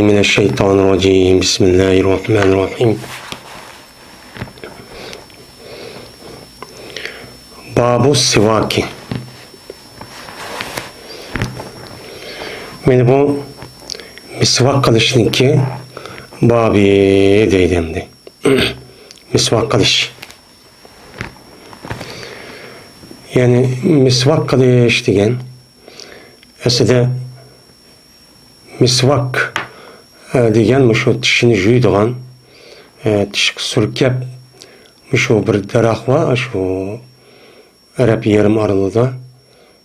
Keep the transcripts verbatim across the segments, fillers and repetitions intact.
من الشيطان الرجيم. بسم الله الرحمن الرحيم. باب السواك. مانا بۇ مىسۋاك قىلىشنىڭكى بابى دەيدۇ ئەمدى. مىسۋاك قىلىش. يەنى مىسۋاك قىلىش دېگەن، ئەسلىدە مىسۋاك، ئە، دېگەن مۇشۇ چىشىنى يۇيىدىغان، ئە، چىشقا سۈركەپ، مۇشۇ بىر دەرەخ بار، شۇ ئەرەب يېرىم ئارىلىدا.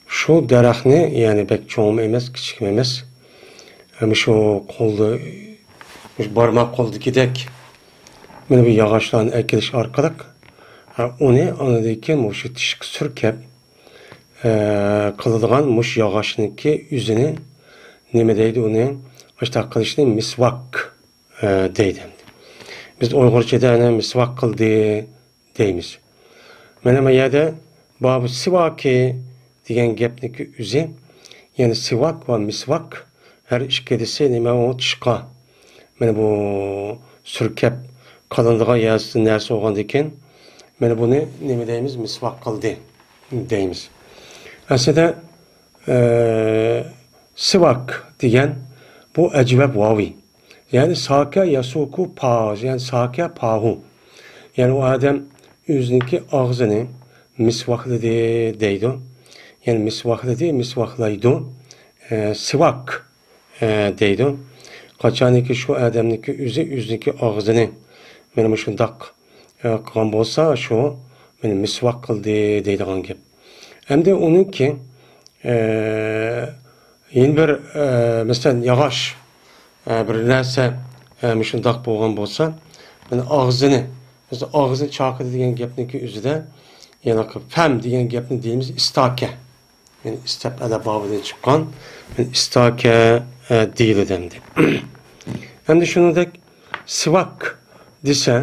شۇ دەرەخنى، يەنى بەك چوڭمۇ ئەمەس، كىچىكمۇ ئەمەس، ئە، مۇشۇ قولدا، مۇشۇ بارماق قولدىكىدەك مانا بۇ ياغاچلارنى ئەكېلىش ئارقىلىق، ھە، ئۇنى ئاندىن كېيىن مۇشۇ تىشقا سۈركەپ، ھە، قىلىدىغان مۇشۇ ياغاچنىڭكى ئۆزىنى نېمە دەيدۇ، ئۇنى ئاشۇنداق قىلىشنى مىسۋاك، ھە، دەيدۇ. بىز ئۇيغۇرچىدا ئەنە مىسۋاك قىلدى دەيمىز. مانا بۇ يەردە بابۇ سىۋاكى دېگەن گەپنىكى ئۆزى، يەنى سىۋاك ۋە مىسۋاك ھەر ئىككىلىسى نېمە، ئۇ تىشقا، مانا بۇ سۈركەپ قىلىنىدىغان يەرسى نەرسە بولغاندىكىن، مانا بۇنى نېمە دەيمىز؟ مىسۋاك قىلدى دەيمىز. ئەسلىدە، ئە، سىۋاك دېگەن بۇ ئەجۋەب ۋاۋى. يەنى ساكە ياسۇكۇ پاز، يەنى ساكە پاھۇ. يەنى ئۇ ئادەم ئۆزىنىڭكى ئاغزىنى مىسۋاكلىدى دەيدۇ. يەنى مىسۋاكلىدى، مىسۋاكلايدۇ. ئە، سىۋاك، ئە، دەيدۇ. قاچانكى شۇ ئادەمنىڭكى ئۆزى ئۆزىنىڭكى ئاغزىنى مانا مۇشۇنداق، ئە، قىلغان بولسا، شۇ مېنى مىسۋاك قىلدى دەيدىغان گەپ. ئەمدى ئۇنىڭكى، ئە، يەنە بىر، ئە، مەسىلەن، ياغاچ، ئە، بىر نەرسە، ئە، مۇشۇنداق بولغان بولسا، مانا ئاغزىنى، بىز ئاغزىنى چاقىدى دېگەن گەپنىڭكى ئۆزىدە، يەنى فەم دېگەن گەپنى دەيمىز، ئىستاكە. يەنى ئىستەپ ئەدەب بابىدىن چىققان، يەنى ئىستاكە، ئە، دېيىلىدۇ ئەمدى. ئەمدى شۇنىڭدەك سىۋاك دېسە،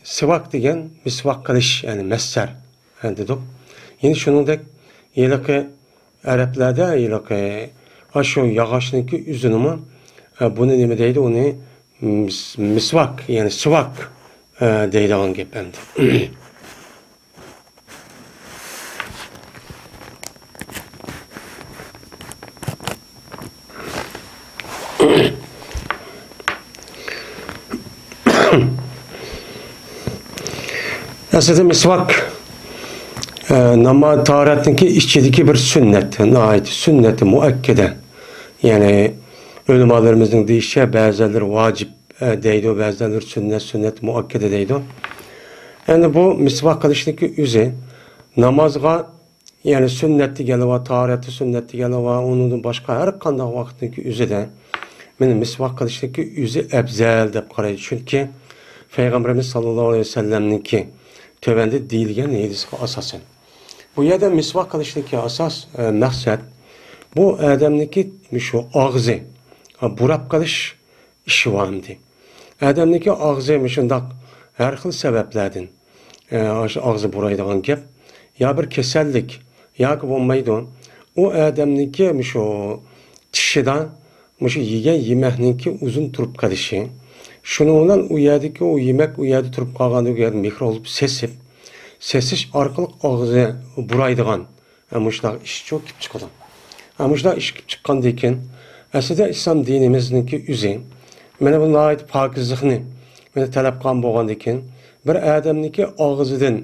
سىۋاك دېگەن مىسۋاك قىلىش، يەنى مەسسەر، ئە، دېدۇق. يەنى شۇنىڭدەك ھېلىقى ئەرەبلەردە ھېلىقى ئاشۇ ياغاچنىڭكى ئۆزىنىمۇ، ئە، بۇنى نېمە دەيدۇ؟ ئۇنى مىس-، مىسۋاك، يەنى سىۋاك، ئە، دەيدىغان گەپ ئەمدى. ئەسلىدە مىسۋاك، ئە، ناماز تاھارەتنىڭكى ئىچىدىكى بىر سۈننەت، ناھايىتى سۈننەتى مۇئەككەدە. يەنى ئۆلىمالىرىمىزنىڭ دېيىشىچە، بەزىلەر ۋاجىپ، ئە، دەيدۇ، بەزىلەر سۈننەت، سۈننەت مۇئەككەدە دەيدۇ. ئەمدى بۇ مىسۋاك قىلىشنىڭكى ئۆزى نامازغا، يەنى سۈننەت دېگەنلەر بار، تاھارەتتە سۈننەت دېگەنلەر بار، ئۇنىڭدىن باشقا ھەر قانداق ۋاقىتنىڭكى ئۆزىدە مانا مىسۋاك قىلىشنىڭكى ئۆزى ئەپزەل دەپ قارايدۇ. چۈنكى پەيغەمبىرىمىز ساللاللاھۇ ئەلەيھى ۋەسەللەمنىڭكى تۆۋەندە دېيىلگەن ھەدىسىگە ئاساسەن. بۇ يەردە مىسۋاك قىلىشنىڭكى ئاساس، ئە، مەقسەت، بۇ ئادەمنىڭكى شۇ ئاغزى، ئە، بۇراپ قېلىش ئىشى بار ئەمدى. ئادەمنىڭكى ئاغزى مۇشۇنداق ھەر خىل سەۋەبلەردىن، ئە، ئاشۇ ئاغزى بۇرايدىغان گەپ، يا بىر كېسەللىك، ياكى بولمايدۇ، ئۇ ئادەمنىڭكى مۇشۇ چىشىدا مۇشۇ يېگەن يېمەكنىڭكى ئۇزۇن تۇرۇپ قېلىشى، شۇنىڭ بىلەن ئۇ يەردىكى ئۇ يېمەك ئۇ يەردە تۇرۇپ قالغاندىكىن، ئۇ يەردە مىكروب سېسىپ، سېسىش ئارقىلىق ئاغزى بۇرايدىغان، ھە، مۇشۇنداق ئىشچۇ كېلىپ چىقىدۇ. ھە، مۇشۇنداق ئىش كېلىپ چىققاندىن كېيىن، ئەسلىدە ئىسلام دىنىمىزنىڭكى ئۆزى، مانا بۇ ناھايىتى پاكىزلىقنى، مانا، تەلەپ قىلغان بولغاندىن كېيىن، بىر ئادەمنىڭكى ئاغزىدىن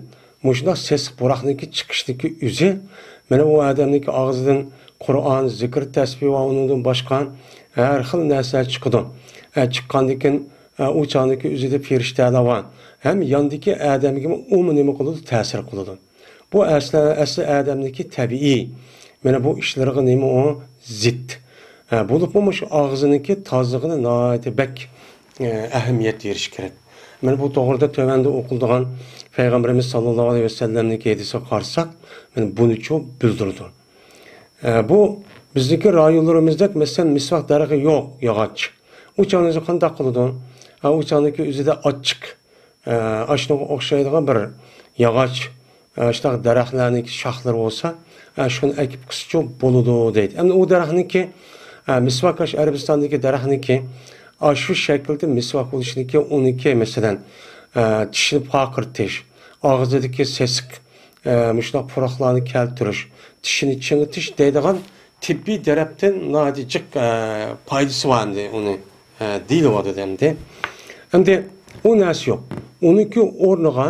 مۇشۇنداق سېسىق پۇراقنىڭكى چىقىشنىڭكى ئۆزى، مانا، ئۇ ئادەمنىڭكى ئاغزىدىن قۇرئان، زىكىر، تەسبىھ ۋە ئۇنىڭدىن باشقا ھەر خىل نەرسە چىقىدۇ. ئە، چىققاندىن كېيىن، ئە، ئۇ چاغنىڭكى ئۆزىدە پېرىشتەلەر بار. ھەم ياندىكى ئادەمگىمۇ ئۇمۇ نېمە قىلىدۇ؟ تەسىر قىلىدۇ. بۇ ئەسلى، ئەسلى ئادەمنىڭكى تەبىئىي، مانا بۇ ئىشلىرىغا نېمە ئۇ؟ زىت. ھە، بولۇپمۇ مۇشۇ ئاغزىنىڭكى تازىلىقىنى ناھايىتى بەك، ئە، ئەھمىيەت بېرىش كېرەك. مانا بۇ توغرىدا تۆۋەندە ئوقۇلىدىغان پەيغەمبىرىمىز ساللاللاھۇ ئەلەيھى ۋەسەللەمنىڭكى ھەدىسىگە قارىساق، مانا بۇنىچۇ بىلدۈرىدۇ. ئە، بۇ بىزنىڭكى رايونلىرىمىزدەك، مەسىلەن، مىسۋاك دەرىخى يوق، ياغاچ. ئۇ چاغنى قانداق قىلىدۇ؟ ئە، ئۇ چاغنىڭكى ئۆزىدە ئاچچىق، ئە، ئاشۇنىڭغا ئوخشايدىغان بىر ياغاچ، ئە، شۇنداق دەرەخلەرنىڭكى شاخلىرى بولسا، ئە، شۇنى ئەكىپ قىسچۇ بولىدۇ دەيدۇ. ئەمدى ئۇ دەرەخنىڭكى، ئە، مىسۋاك ئاشۇ ئەرەبىستاندىكى دەرەخنىڭكى، ئاشۇ شەكىلدە مىسۋاك بولۇشنىڭكى ئۇنىڭكى، مەسىلەن، ئە، چىشنى پارقىرىتىش، ئاغزىدىكى سېسىق، ئە، مۇشۇنداق پۇراقلارنى كەلتۈرۈش، چىشىنى چىڭىتىش دەيدىغان تېببىي تەرەپتىن ناھايىتى جىق، ئە، پايدىسى بار ئەمدى ئۇنى، ئە، دېيىلىۋاتىدۇ ئەمدى. ئەمدى ئۇ نەرسە يوق. ئۇنىڭكى ئورنىغا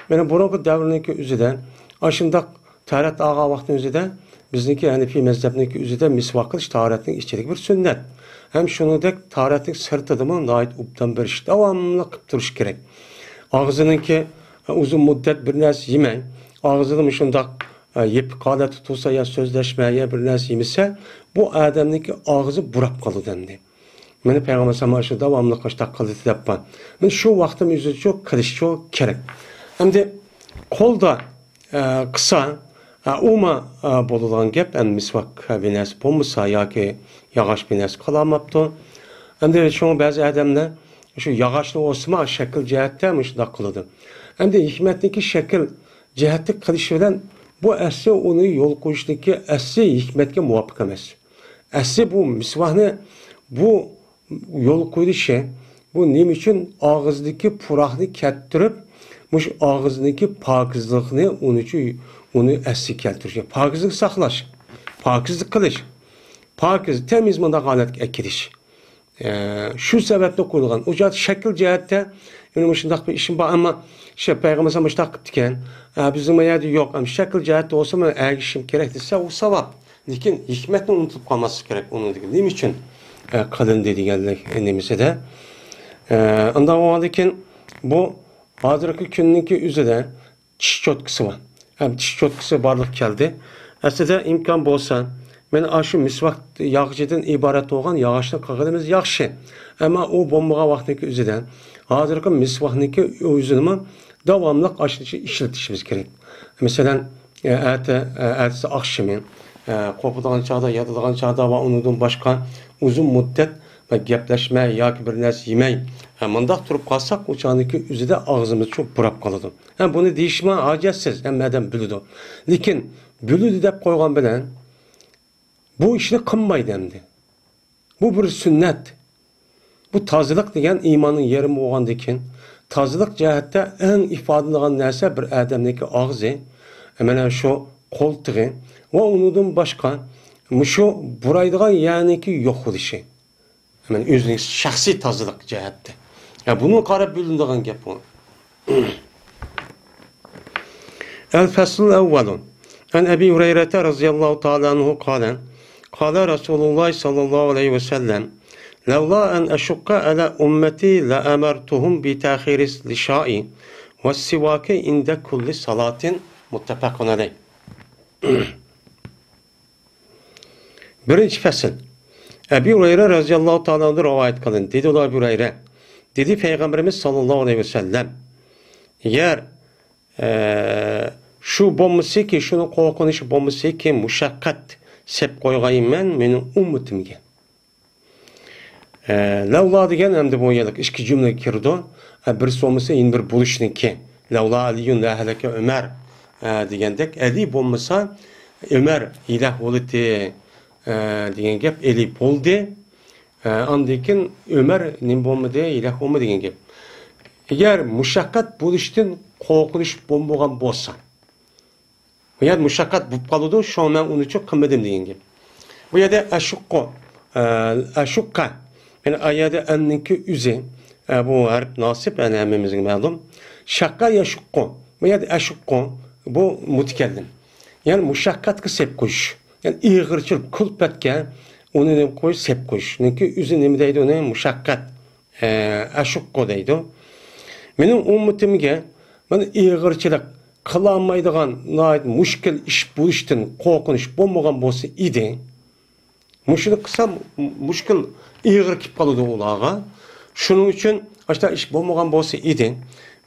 مانا بۇرۇنقى دەۋرنىڭكى ئۆزىدە ئاشۇنداق تاھارەت ئالغان ۋاقىتنىڭ ئۆزىدە بىزنىڭكى ھەنىفىي مەزھەپنىڭكى ئۆزىدە مىسۋاك قىلىش تاھارەتنىڭ ئىچىدىكى بىر سۈننەت. ھەم شۇنىڭدەك تاھارەتنىڭ سىرتىدىمۇ ناھايىتى ئوبدان بېرىش، داۋاملىق قىلىپ تۇرۇش كېرەك. ئاغزىنىڭكى ئۇزۇن مۇددەت بىر نەرسە يېمەي، ئاغزىدا مۇشۇنداق، ئە، يېپىق ھالەتتە تۇرسا، يا سۆزلەشمەي، يا بىر نەرسە يېمىسە، بۇ ئادەمنىڭكى ئاغزى بۇراپ قالىدۇ ئەمدى. مېنى پەيغەمبەر ئەلەيھىسسالام شۇ داۋاملىق ئاشۇنداق قىلدى دەپ بار. مېنى شۇ ۋاقتىم ئۆزىچۇ قىلىشچۇ كېرەك. ئەمدى قولدا، ئە، قىلسا، ئە، ئۇمۇ، ئە، بولىدىغان گەپ. ئەمدى مىسۋاك، ئە، بىر نەرسە بولمىسا ياكى ياغاچ بىر نەرسە قىلالماپتۇ. ئەمدى شۇڭا بەزى ئادەملەر شۇ ياغاچنى ئوسما شەكىل جەھەتتە مۇشۇنداق قىلىدۇ. ئەمدى ھېكمەتنىكى شەكىل جەھەتتە قىلىشى بىلەن بۇ ئەسلى ئۇنى يول قويۇشنىكى ئەسلى ھېكمەتكە مۇۋاپىق ئەمەس. ئەسلى بۇ مىسۋاكنى بۇ يول قويۇلۇشى، بۇ نېمە ئۈچۈن ئاغزىدىكى پۇراقنى كەتتۈرۈپ، مۇشۇ ئاغزىدىكى پاكىزلىقنى ئۇنى ئۈچۈن، ئۇنى ئەسلىگە كەلتۈرۈش، پاكىزلىق ساقلاش، پاكىزلىق قىلىش، پاكىز، تەمىز مۇنداق ھالەتكە ئەكېلىش. ئە، شۇ سەۋەبتىن قويۇلغان. ئۇ جەھەت شەكىل جەھەتتە مېنىڭ مۇشۇنداق بىر ئىشىم بار، ئەمما شۇ پەيغەمبەر مۇشۇنداق قىپتىكەن. ئە، بىزنىڭ ما يەردە يوق، ئەمما شەكىل جەھەتتە بولسا مەن ئەگىشىشىم كېرەك دېسە، ئۇ ساۋاب. لېكىن ھېكمەتنى ئۇنتۇلۇپ قالماسلىق كېرەك ئۇنىڭدىكى نېمە ئۈچۈن، ئە، قىلىندى دېگەنلىك نېمىسىدە. ئە، ئۇنداق بولغاندىكىن بۇ ھازىرقى كۈننىڭكى ئۆزىدە چىش چوتكىسى بار. ھەم چىش چوتكىسى بارلىققا كەلدى. ئەسلىدە ئىمكان بولسا، مانا ئاشۇ مىسۋاك ياغىچىدىن ئىبارەت بولغان ياغاچنى قىلغىنىمىز ياخشى. ئەمما ئۇ بولمىغان ۋاقىتنىڭكى ئۆزىدە ھازىرقى مىسۋاكنىڭكى ئۆزىنىمۇ داۋاملىق ئاشۇنچە ئىشلىتىشىمىز كېرەك. مەسىلەن، ئەتە، ئەتىسى ئاخشىمى، قوپىدىغان چاغدا، ياتىدىغان چاغدا ۋە ئۇنىڭدىن باشقا ئۇزۇن مۇددەت ۋە گەپلەشمەي ياكى بىر نەرسە يېمەي، مۇنداق تۇرۇپ قالساق، ئۇ چاغنىڭكى ئۆزىدە ئاغزىمىز شۇ بۇراپ قالىدۇ. ھەم بۇنى دېيىشمۇ ھاجەتسىز، ھەممە ئادەم بىلىدۇ. لېكىن بىلىدۇ دەپ قويغان بىلەن بۇ ئىشنى قىلمايدۇ ئەمدى. بۇ بىر سۈننەت. بۇ تازىلىق دېگەن ئىماننىڭ يېرىمى بولغاندىكىن، تازىلىق جەھەتتە ئەڭ ئىپادىلىنىدىغان نەرسە بىر ئادەمنىڭكى ئاغزى، مانا شۇ قولتۇقى ۋە ئۇنىڭدىن باشقا مۇشۇ بۇرايدىغان يەرنىڭكى يوق بولۇشى. مانا ئۆزىنىڭ شەخسىي تازىلىق جەھەتتە. يا بۇنىڭغا قاراپ بۆلۈنىدىغان گەپ بۇ. الفصل الأول. عن أبي هريرة رضي الله تعالى عنه قال: قال رسول الله صلى الله عليه وسلم: لولا أن أشق على أمتي لأمرتهم بتأخير اللشاء والسواك عند كل صلاة. متفق عليه. بىرىنچى پەسىل. ئەبى ھۇرەيرە رەزىياللاھۇ تائالا ئەنھۇدىن رىۋايەت قىلىندى. دېدى ئۇلار، ئەبى ھۇرەيرە، دېدى پەيغەمبىرىمىز ساللاللاھۇ ئەلەيھى ۋەسەللەم، ئەگەر، ئە، شۇ بولمىسىكى، شۇنىڭ قورقۇنچى بولمىسىكى، مۇشەققەت سېلىپ قويغايمەن مېنىڭ ئۈممىتىمگە. ئە، لەۋلا دېگەن ئەمدى بۇ يەردە ئىككى جۈملىگە كىرىدۇ. ئە، بىرسى بولمىسا يەنە بىر بولۇشنىڭكى. لەۋلا ئەلىيۇن لەھەلەكە ئۆمەر، ئە، دېگەندەك، ئەلى بولمىسا ئۆمەر ھېلاك بولاتتى، ئە، دېگەن گەپ. ئەلى بولدى. ئە، ئاندىن كېيىن ئۆمەر نېمە بولمىدى، ھېلاك بولمىدى دېگەن گەپ. ئەگەر مۇشەققەت بولۇشتىن قورقۇنچ بولمىغان بولسا، بۇ يەردە مۇشەققەت بولۇپ قالىدۇ، شۇڭا مەن ئۇنى ئۈچۈن قىلمىدىم دېگەن گەپ. بۇ يەردە ئەشۇققۇ، ئە، ئەشۇققە. يەنى ئا يەردە ئەننىڭكى ئۆزى، ئە، بۇ ھەرپ ناسىب، يەنى ھەممىمىزگە مەلۇم. شەققە يەشۇققۇ. بۇ يەردە ئەشۇققۇ، بۇ مۇتەكەللىم. يەنى مۇشەققەتكە سېلىپ قويۇش. يەنى ئېغىرچىلىق، كۈلپەتكە ئۇنى نېمە قويۇش، سېلىپ قويۇش. چۈنكى ئۆزى نېمە دەيدۇ ئۇنى؟ مۇشەققەت. ئە، ئەشۇققۇ دەيدۇ. مېنىڭ ئۈممىتىمگە مانا ئېغىرچىلىق قىلالمايدىغان ناھايىتى مۈشكۈل ئىش بولۇشتىن قورقۇنچ بولمىغان بولسا ئىدى. مۇشۇنى قىلسام، مۈشكۈل ئېغىر كېلىپ قالىدۇ ئۇلارغا. شۇنىڭ ئۈچۈن ئاشۇنداق ئىش بولمىغان بولسا ئىدى.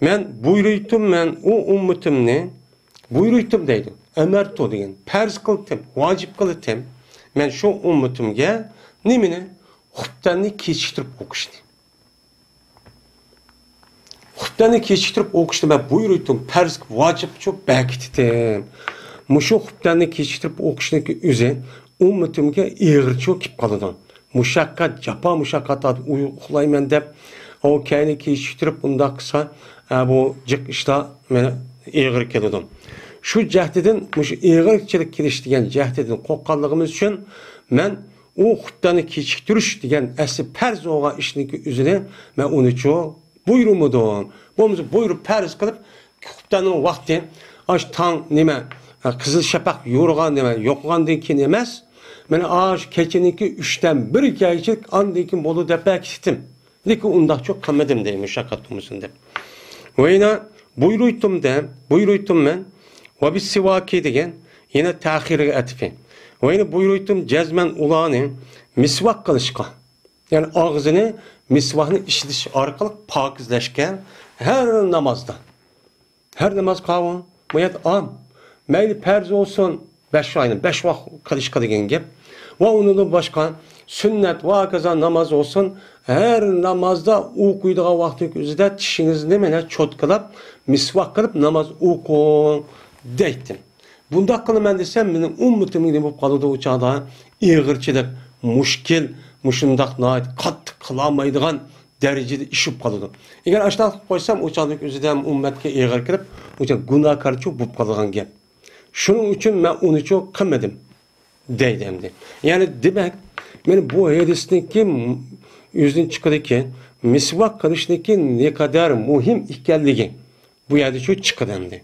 مەن بۇيرۇيتتۇم، مەن ئۇ ئۈممىتىمنى بۇيرۇيتتۇم دەيدۇ. ئەمەرتۇ دېگەن، پەرز قىلتىم، ۋاجىپ قىلتىم. مەن شۇ ئۈممىتىمگە نېمىنى؟ خۇپتەننى كېچىكتۈرۈپ ئوقۇشنى. خۇپتەننى كېچىكتۈرۈپ ئوقۇشنى مەن بۇيرۇيتتۇم، پەرز قىلىپ، ۋاجىپ قىلىپ بەكىتتىم. مۇشۇ خۇپتەننى كېچىكتۈرۈپ ئوقۇشنىڭكى ئۆزى ئۈممىتىمگە ئېغىرچۇ كېلىپ قالىدۇ. مۇشەققەت، جاپا مۇشەققەتلەردە ئۇي-، ئۇخلايمەن دەپ، ئۇ كەينى كېچىكتۈرۈپ ئۇنداق قىلسا، ئە، بۇ جىق ئىشلار مېنى ئېغىر كېلىدۇ. شۇ جەھەتتىن، مۇشۇ ئېغىرچىلىك كېلىش دېگەن جەھەتتىن قورققانلىقىمىز ئۈچۈن، مەن ئۇ خۇتبەنى كېچىكتۈرۈش دېگەن ئەسلى پەرز بولغان ئىشنىڭكى ئۆزىنى مەن ئۇنىچۇ بۇيرۇمىدىم. بولمىسا بۇيرۇپ پەرز قىلىپ، خۇتبەنىڭ ۋاقتى ئاش تاڭ نېمە، قىزىل شەپەق يورۇغان نېمە يوقىغاندىن كېيىن ئەمەس، مانا ئاش كېچىنىڭكى ئۈچتىن بىرگىچە ئاندىن كېيىن بولىدۇ دەپ بەرگىچىتىم. لېكىن ئۇنداقچۇ قىلمىدىم دەي، مۇشەققەت بولمىسۇن دەپ. ۋە يەنە بۇيرۇيتتۇم دە، بۇيرۇيتتۇم مەن. ۋە بىسسىۋاكى دېگەن يەنە تەخىرگە ئەتىپى. ۋە يەنە بۇيرۇيتتۇم جەزمەن ئۇلارنى مىسۋاك قىلىشقا. يەنى ئاغزىنى مىسۋاكنى ئىشلىتىش ئارقىلىق پاكىزلەشكەن ھەر نامازدا. ھەر ناماز قاۋۇ، بۇ يەردە ئام. مەيلى پەرز بولسۇن، بەش ئاينى بەش ۋاق قىلىشقا دېگەن گەپ. ۋە ئۇنىڭدىن باشقا سۈننەت ۋە ھاكازا ناماز بولسۇن، ھەر نامازدا ئوقۇيدىغان ۋاقتىنىڭ ئۆزىدە چىشىڭىزنى مانا چوتكىلاپ، مىسۋاك قىلىپ ناماز ئوقۇڭ دەيتتىم. بۇنداق قىلىمەن دېسەم، مېنىڭ ئۈممىتىمگە نېمە بولۇپ قالىدۇ ئۇ چاغدا؟ ئېغىرچىلىق، مۇشكىل، مۇشۇنداق ناھايىتى قاتتىق قىلالمايدىغان دەرىجىدە ئىش بولۇپ قالىدۇ. ئەگەر ئاشۇنداق قىلىپ قويسام، ئۇ چاغدىكى ئۆزىدە ھەم ئۈممەتكە ئېغىر كىرىپ، ئۇ چاغ گۇناھكارچۇ بولۇپ قالىدىغان گەپ. شۇنىڭ ئۈچۈن مەن ئۇنىچۇ قىلمىدىم، دەيدۇ ئەمدى. يەنى دېمەك، مانا بۇ ھەدىستىنكى ئۆزىدىن چىقىدۇكى، مىسۋاك قىلىشنىڭكى نەقەدەر مۇھىم ئىكەنلىكى بۇ يەردىچۇ چىقىدۇ ئەمدى.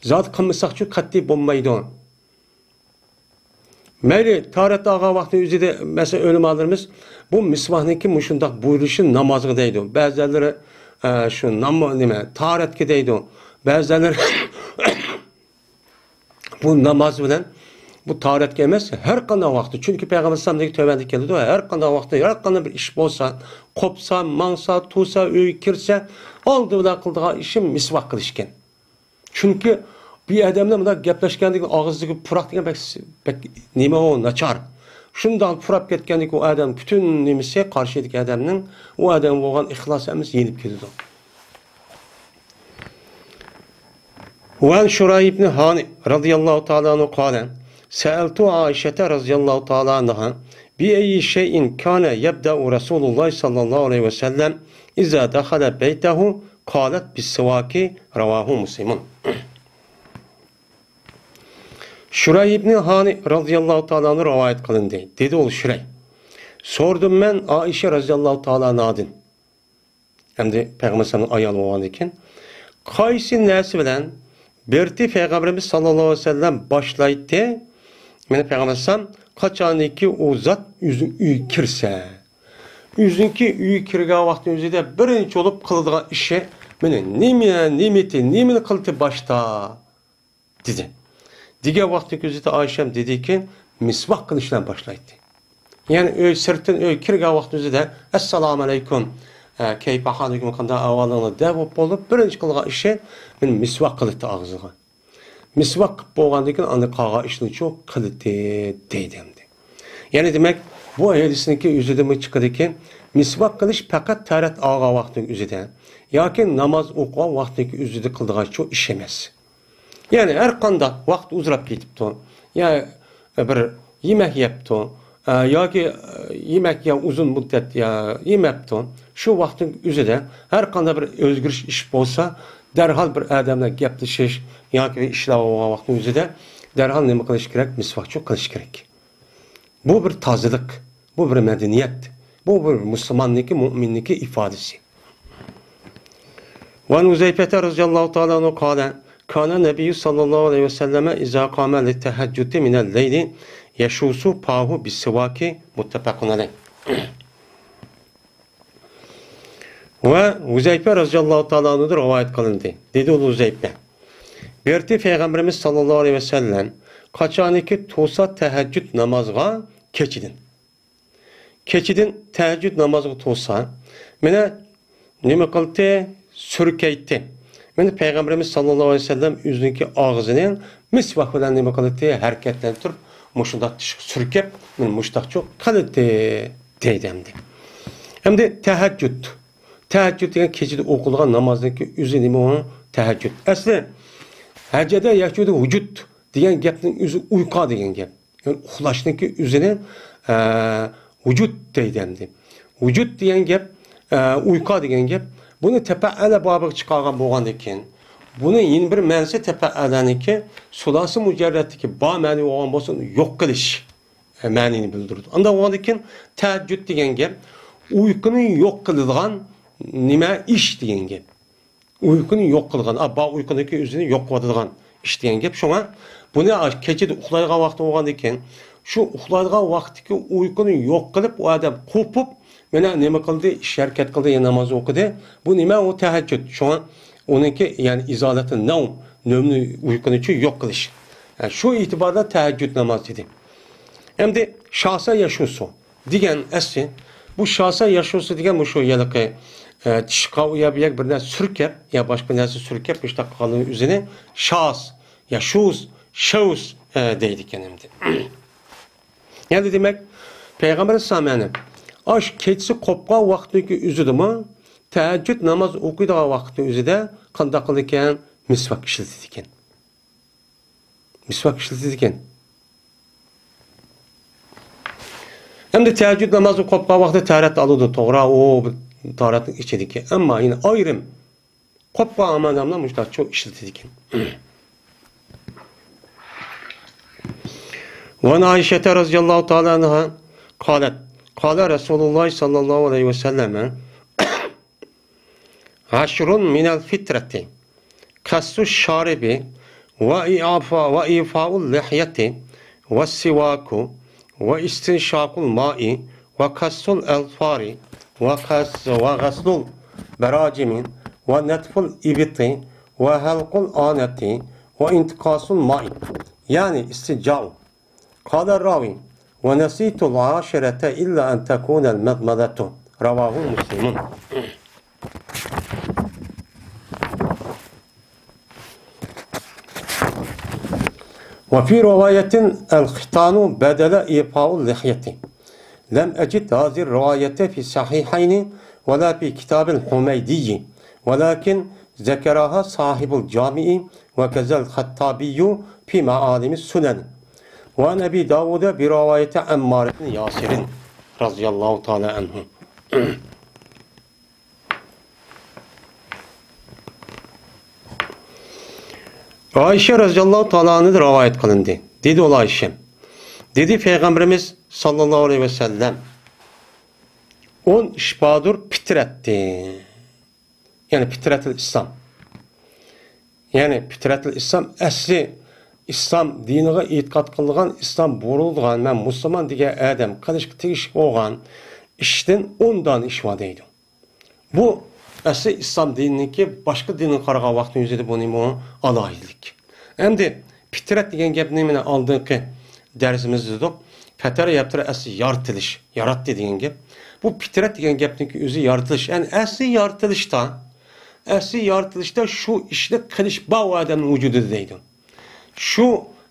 زادى قىلمىساقچۇ قەتئىي بولمايدۇ. مەيلى، تاھارەت ئالغان ۋاقتىنىڭ ئۆزىدە، مەسىلەن، ئۆلىمالىرىمىز بۇ مىسۋاكنىڭكى مۇشۇنداق بۇيرۇلۇشى نامازغا دەيدۇ. بەزىلەرلىرى، ئە، شۇ نام-، نېمە، تاھارەتكە دەيدۇ. بەزىلەرلىرى بۇ ناماز بىلەن بۇ تاھارەتكە ئەمەس، ھەر قانداق ۋاقىتتا. چۈنكى پەيغەمبەر ئەلەيھىسسالامدىكى تۆۋەندە كېلىدۇ، ھەر قانداق ۋاقىتتا، ھەر قانداق بىر ئىش بولسا، قوپسا، ماڭسا، تۇرسا، ئۆيگە كىرسە، ئالدى بىلەن قىلىدىغان ئىشى مىسۋاك قىلىش ئىكەن. چۈنكى بۇ ئادەملەر مۇنداق گەپلەشكەندىكىن ئاغزىدىكى پۇراق دېگەن بەك، بەك نېمە ئۇ، ناچار. شۇنداق پۇراپ كەتكەندىكىن ئۇ ئادەم پۈتۈن نېمىسى، قارشىدىكى ئادەمنىڭ ئۇ ئادەمگە بولغان ئىخلاسى ھەممىسى يېنىپ كېتىدۇ. وعن شريح بن هانئ رضي الله تعالى عنه قال: سألت عائشة رضي الله تعالى عنها: بأي شيء كان يبدأ رسول الله صلى الله عليه وسلم إذا دخل بيته؟ قالت: بالسواك. رواه مسلم. شۇرەيھ ئىبنى ھانى رازىياللاھۇ تائالا ئەنھۇ رىۋايەت قىلىندى. دېدى ئۇ شۇرەيھ: سورىدىم مەن ئائىشە رازىياللاھۇ تائالا ئەنھادىن. ئەمدى پەيغەمبەر ئەلەيھىسسالامنىڭ ئايالى بولغاندىكىن، قايسى نەرسە بىلەن بىرتى پەيغەمبىرىمىز ساللاللاھۇ ئەلەيھى ۋەسەللەم باشلايتتى؟ مانا پەيغەمبەر ئەلەيھىسسالام قاچانكى ئۇ زات ئۆزىنىڭ ئۆيىگە كىرسە، ئۆزىنىڭكى ئۆيىگە كىرگەن ۋاقتىنىڭ ئۆزىدە بىرىنچى بولۇپ قىلىدىغان ئىشى، مانا نېمە، نېمىتى، نېمىنى قىلتى باشتا؟ دېدى. دېگەن ۋاقتى كۆزىتى ئائىشەم دېدىكى، مىسۋاك قىلىش بىلەن باشلايتتى. يەنى ئۆي سىرتتىن ئۆيگە كىرگەن ۋاقتى ئۆزىدە، ئەسسالامۇ ئەلەيكۇم، ئە، كەيپە ھالىكۇم، قانداق ئەھۋالىڭلار دەپ بولۇپ، بىرىنچى قىلغان ئىشى مانا مىسۋاك قىلىتتى ئاغزىغا. مىسۋاك قىلىپ بولغاندىن كېيىن ئاندىن قالغان ئىشنىچۇ قىلىتتى دەيدۇ ئەمدى. يەنى دېمەك، بۇ ھەدىسنىڭكى ئۆزىدىنمۇ چىقىدىكى، مىسۋاك قىلىش پەقەت تەھارەت ئالغان ۋاقتىنىڭ ئۆزىدە ياكى ناماز ئوقۇغان ۋاقتىنىڭكى ئۆزىدە قىلىدىغان شۇ ئىش ئەمەس. يەنى ھەر قانداق ۋاقىت ئۇزىراپ كېتىپتۇ، يا بىر يېمەك يەپتۇ، ئە، ياكى، ئە، يېمەك يا ئۇزۇن مۇددەت يا يېمەپتۇ، شۇ ۋاقىتنىڭ ئۆزىدە ھەر قانداق بىر ئۆزگىرىش ئىش بولسا، دەرھال بىر ئادەم بىلەن گەپلىشىش ياكى بىر ئىشلار بولغان ۋاقىتنىڭ ئۆزىدە دەرھال نېمە قىلىش كېرەك؟ مىسۋاكچۇ قىلىش كېرەك. بۇ بىر تازىلىق، بۇ بىر مەدەنىيەت، بۇ بىر مۇسۇلماننىڭكى، مۇئمىننىڭكى ئىپادىسى. وعن حذيفة رضي الله تعالى عنه قال: كان النبي صلى الله عليه وسلم إذا قام للتهجد من الليل يشوص فاه بالسواك. متفق عليه. ۋە ھۇزەيپە رازىياللاھۇ تائالا ئەنھۇدىن رىۋايەت قىلىندى. دېدى ئۇ ھۇزەيپە: بىرتى پەيغەمبىرىمىز ساللاللاھۇ ئەلەيھى ۋەسەللەم قاچانكى تۇرسا تەھەججۇد نامازغا كېچىدىن. كېچىدىن تەھەججۇد نامازغا تۇرسا، مانا نېمە قىلدى؟ سۈركەيتتى. مانا پەيغەمبىرىمىز ساللاللاھۇ ئەلەيھى ۋەسەللەم ئۆزىنىڭكى ئاغزىنى مىسۋاك بىلەن نېمە قىلدى؟ ھەرىكەتلەندۈرۈپ، مۇشۇنداق تىشقا سۈركەپ، مانا مۇشۇنداقچۇ قىلدى دەيدۇ ئەمدى. ئەمدى تەھەججۇد. تەھەججۇد دېگەن كېچىدە ئوقۇلغان نامازنىڭكى ئۆزى نېمە ئۇ؟ تەھەججۇد. ئەسلى ھەجەدە يەھجۇدۇ ھۇجۇد دېگەن گەپنىڭ ئۆزى ئۇيقۇ دېگەن گەپ. يەنى ئۇخلاشنىڭكى ئۆزىنى، ئە، ۋۇجۇد دەيدۇ ئەمدى. ۋۇجۇد دېگەن گەپ، ئە، ئۇيقۇ دېگەن گەپ. بۇنى تەپەئەلە بابىغا چىقارغان بولغاندىن كېيىن، بۇنى يەنە بىر مەنىسى تەپەئەلەنىڭكى سۇلاسى مۇجەررەتتىكى با مەنىۋى بولغان بولسا، يوق قىلىش، ئە، مەنىنى بىلدۈرىدۇ. ئانداق بولغاندىن كېيىن تەھەججۇد دېگەن گەپ ئۇيقۇنى يوق قىلىدىغان نېمە، ئىش دېگەن گەپ. ئۇيقۇنى يوق قىلغان، ئا، با ئۇيقۇنىڭكى ئۆزىنى يوق قىلىۋاتىدىغان ئىش دېگەن گەپ. شۇڭا بۇنى، ئا، كېچىدە ئۇخلايدىغان ۋاقتى بولغاندىن كېيىن، شۇ ئۇخلايدىغان ۋاقىتتىكى ئۇيقۇنى يوق قىلىپ، ئۇ ئادەم قوپۇپ، مانا نېمە قىلدى، ئىش ھەرىكەت قىلدى، يا ناماز ئوقۇدى. بۇ نېمە؟ ئۇ تەھەججۇد. شۇڭا ئۇنىڭكى، يەنى ئىزالەتۇ نەۋم، نۆمنى، ئۇيقۇنى شۇ يوق قىلىش. ھە، شۇ ئېتىباردا تەھەججۇد نامازى دېدى. ئەمدى شاسا ياشۇسۇ دېگەن ئەسلى، بۇ شاسا ياشۇسى دېگەن مۇشۇ ھېلىقى، ئە، چىشقا ئۇ يەر بۇ يەرگە بىر نەرسە سۈركەپ، يا باشقا بىر نەرسە سۈركەپ، مۇشۇنداق قىلغاننىڭ ئۆزىنى شاس، ياشۇس، شەۋس، ئە، دەيدىكەن ئەمدى. يەنى دېمەك، پەيغەمبەر ئەلەيھىسسالام يەنە ئاش كېچىسى قوپقان ۋاقىتنىڭكى ئۆزىدىمۇ، تەھەججۇد ناماز ئوقۇيدىغان ۋاقىتنىڭ ئۆزىدە قانداق قىلىدىكەن؟ مىسۋاك ئىشلىتىدىكەن. مىسۋاك ئىشلىتىدىكەن. ئەمدى تەھەججۇد نامازى قوپقان ۋاقتىدا تاھارەت ئالىدۇ، توغرا، ئۇ تاھارەتنىڭ ئىچىدىكى. ئەمما يەنە ئايرىم قوپقان ئادەملەر مۇشۇنداق چوڭ ئىشلىتىدىكەن. وعن عائشة رضي الله تعالى عنها قالت، قال رسول الله صلى الله عليه وسلم، عشر من الفطرة، قص الشارب، وإعفاء، وإعفاء اللحية، والسواك، واستنشاق الماء، وقص الأظفار، وقص، وغسل البراجم، ونتف الإبط، وحلق العانة، وانتقاص الماء، يعني استنجاء. قال الراوي: ونسيت العاشرة إلا أن تكون المضمضة. رواه مسلم. وفي رواية: الختان بدل إعفاء اللحية. لم أجد هذه الرواية في الصحيحين ولا في كتاب الحميدي، ولكن ذكرها صاحب الجامع وكذا الخطابي في معالم السنن، وعن أبي داود برواية عمار بن ياسر رضي الله تعالى عنه. ئائىشە رەزىياللاھۇ تائالا ئەنھادىن رىۋايەت قىلىندى. دېدى ئۇ ئائىشە، دېدى پەيغەمبىرىمىز ساللاللاھۇ ئەلەيھى ۋەسەللەم، ئون ئىش باردۇر پىترەتتە. يەنى پىترەتۇل ئىسلام. يەنى پىترەتۇل ئىسلام، ئەسلى ئىسلام دىنىغا ئېتىقاد قىلىدىغان، ئىسلام بۇيرۇلىدىغان، مەن مۇسۇلمان دېگەن ئادەم قىلىشقا تېگىشلىك بولغان ئىشتىن ئون دانە ئىش بار دەيدۇ. بۇ ئەسلى ئىسلام دىنىنىڭكى باشقا دىنغا قارىغان ۋاقتىنىڭ ئۆزىدە بۇ نېمە ئالاھىدىلىك. ئەمدى پىترەت دېگەن گەپنى مانا ئالدىنقى دەرسىمىزدە دېدۇق. پەتەرە يەپتەرە ئەسلى يارىتىلىش، ياراتتى دېگەن گەپ. بۇ پىترەت دېگەن گەپنىڭكى ئۆزى يارىتىلىش. يەنى ئەسلى يارىتىلىشتا، ئەسلى يارىتىلىشتا شۇ ئىشنى قىلىش بار ئۇ ئادەمنىڭ ۋۇجۇدىدا دەيدۇ. شۇ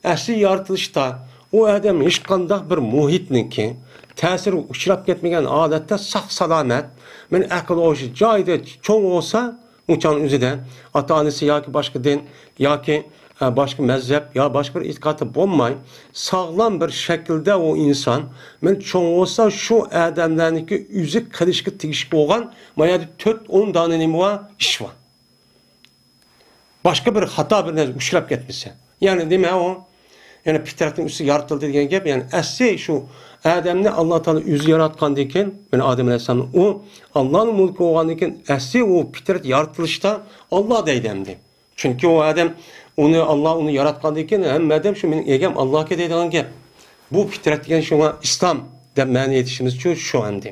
ئەسلى يارىتىلىشتا ئۇ ئادەم ھېچقانداق بىر مۇھىتنىڭكى تەسىرىگە ئۇچراپ كەتمىگەن ھالەتتە ساق-سالامەت، مانا ئەقىل ھوشى جايىدا چوڭ بولسا، ئۇ چاغنىڭ ئۆزىدە ئاتا-ئانىسى ياكى باشقا دىن ياكى، ئە، باشقا مەزھەپ يا باشقا بىر ئېتىقادتا بولماي، ساغلام بىر شەكىلدە ئۇ ئىنسان، مانا چوڭ بولسا شۇ ئادەملەرنىڭكى ئۆزى قىلىشقا تېگىشلىك بولغان، ما يەردە تۆت ئون دانە نېمە بار؟ ئىش بار. باشقا بىر خاتا بىر نەرسە ئۇچراپ كەتمىسە. يەنى نېمە ئۇ؟ يەنى پىترەتنىڭ ئۈستىگە يارىتىلدى دېگەن گەپ، يەنى ئەسلى شۇ ئادەمنى ئاللا تائالا ئۆزى ياراتقاندىن كېيىن، يەنى ئادەم ئەلەيھىسسالامنى ئۇ ئاللانىڭ مۇلكى بولغاندىن كېيىن، ئەسلى ئۇ پىترەت يارىتىلىشتا ئاللا دەيدۇ ئەمدى. چۈنكى ئۇ ئادەم ئۇنى، ئاللا ئۇنى ياراتقاندىن كېيىن، ھەممە ئادەم شۇ مېنىڭ ئىگەم ئاللاكەن دەيدىغان گەپ. بۇ پىترەت دېگەن شۇڭا ئىسلام دەپ مەنە ئېيتىشىمىزچۇ شۇ ئەمدى.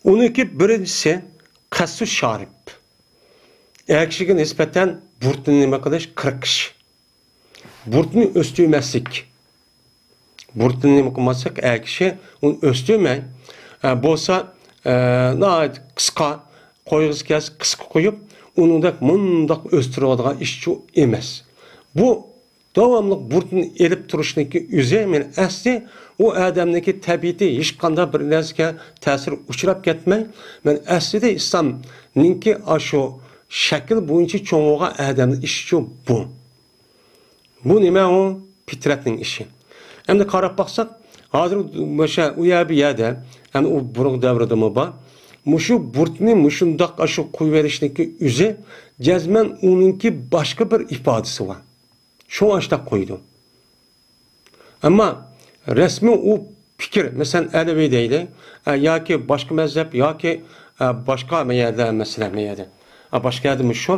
ئۇنىڭكى بىرىنچىسى قەسسۇ شارىب. ئەر كىشىگە نىسبەتەن بۇرۇتنى نېمە قىلىش؟ قىرقىش. بۇرۇتنى ئۆستۈرمەسلىك. بۇرۇتنى نېمە قىلماسلىق؟ ئەر كىشى ئۇنى ئۆستۈرمەي، ئە، بولسا، ئە، ناھايىتى قىسقا، قويغۇسى كەلسە قىسقا قويۇپ، ئۇنىڭدەك مۇنداق ئۆستۈرۈۋالىدىغان ئىشچۇ ئەمەس. بۇ داۋاملىق بۇرۇتنى ئېلىپ تۇرۇشنىڭكى ئۆزى، مەن ئەسلى ئۇ ئادەمنىڭكى تەبىئىتى ھېچقانداق بىر نەرسىگە تەسىر ئۇچراپ كەتمەي، مەن ئەسلىدە ئىسلامنىڭكى ئاشۇ شەكىل بويىچە چوڭ بولغان ئادەمنىڭ ئىشىچۇ بۇ. بۇ نېمە ئۇ؟ پىترەتنىڭ ئىشى. ئەمدى قاراپ باقساق، ھازىر مۇشۇ ئۇ يەر بۇ يەردە، يەنى ئۇ بۇرۇنقى دەۋردىمۇ بار. مۇشۇ بۇرۇتنى مۇشۇنداق ئاشۇ قويۇۋېلىشنىڭكى ئۆزى جەزمەن ئۇنىڭكى باشقا بىر ئىپادىسى بار. شۇڭا ئاشۇنداق قويىدۇ. ئەمما رەسمىي ئۇ پىكىر، مەسىلەن، ئەلەۋى دەيلى، ئە، ياكى باشقا مەزھەپ، ياكى، ئە، باشقا مەيەدە، مەسىلەن، مەيەدە، ئە، باشقا يەردىمۇ شۇ.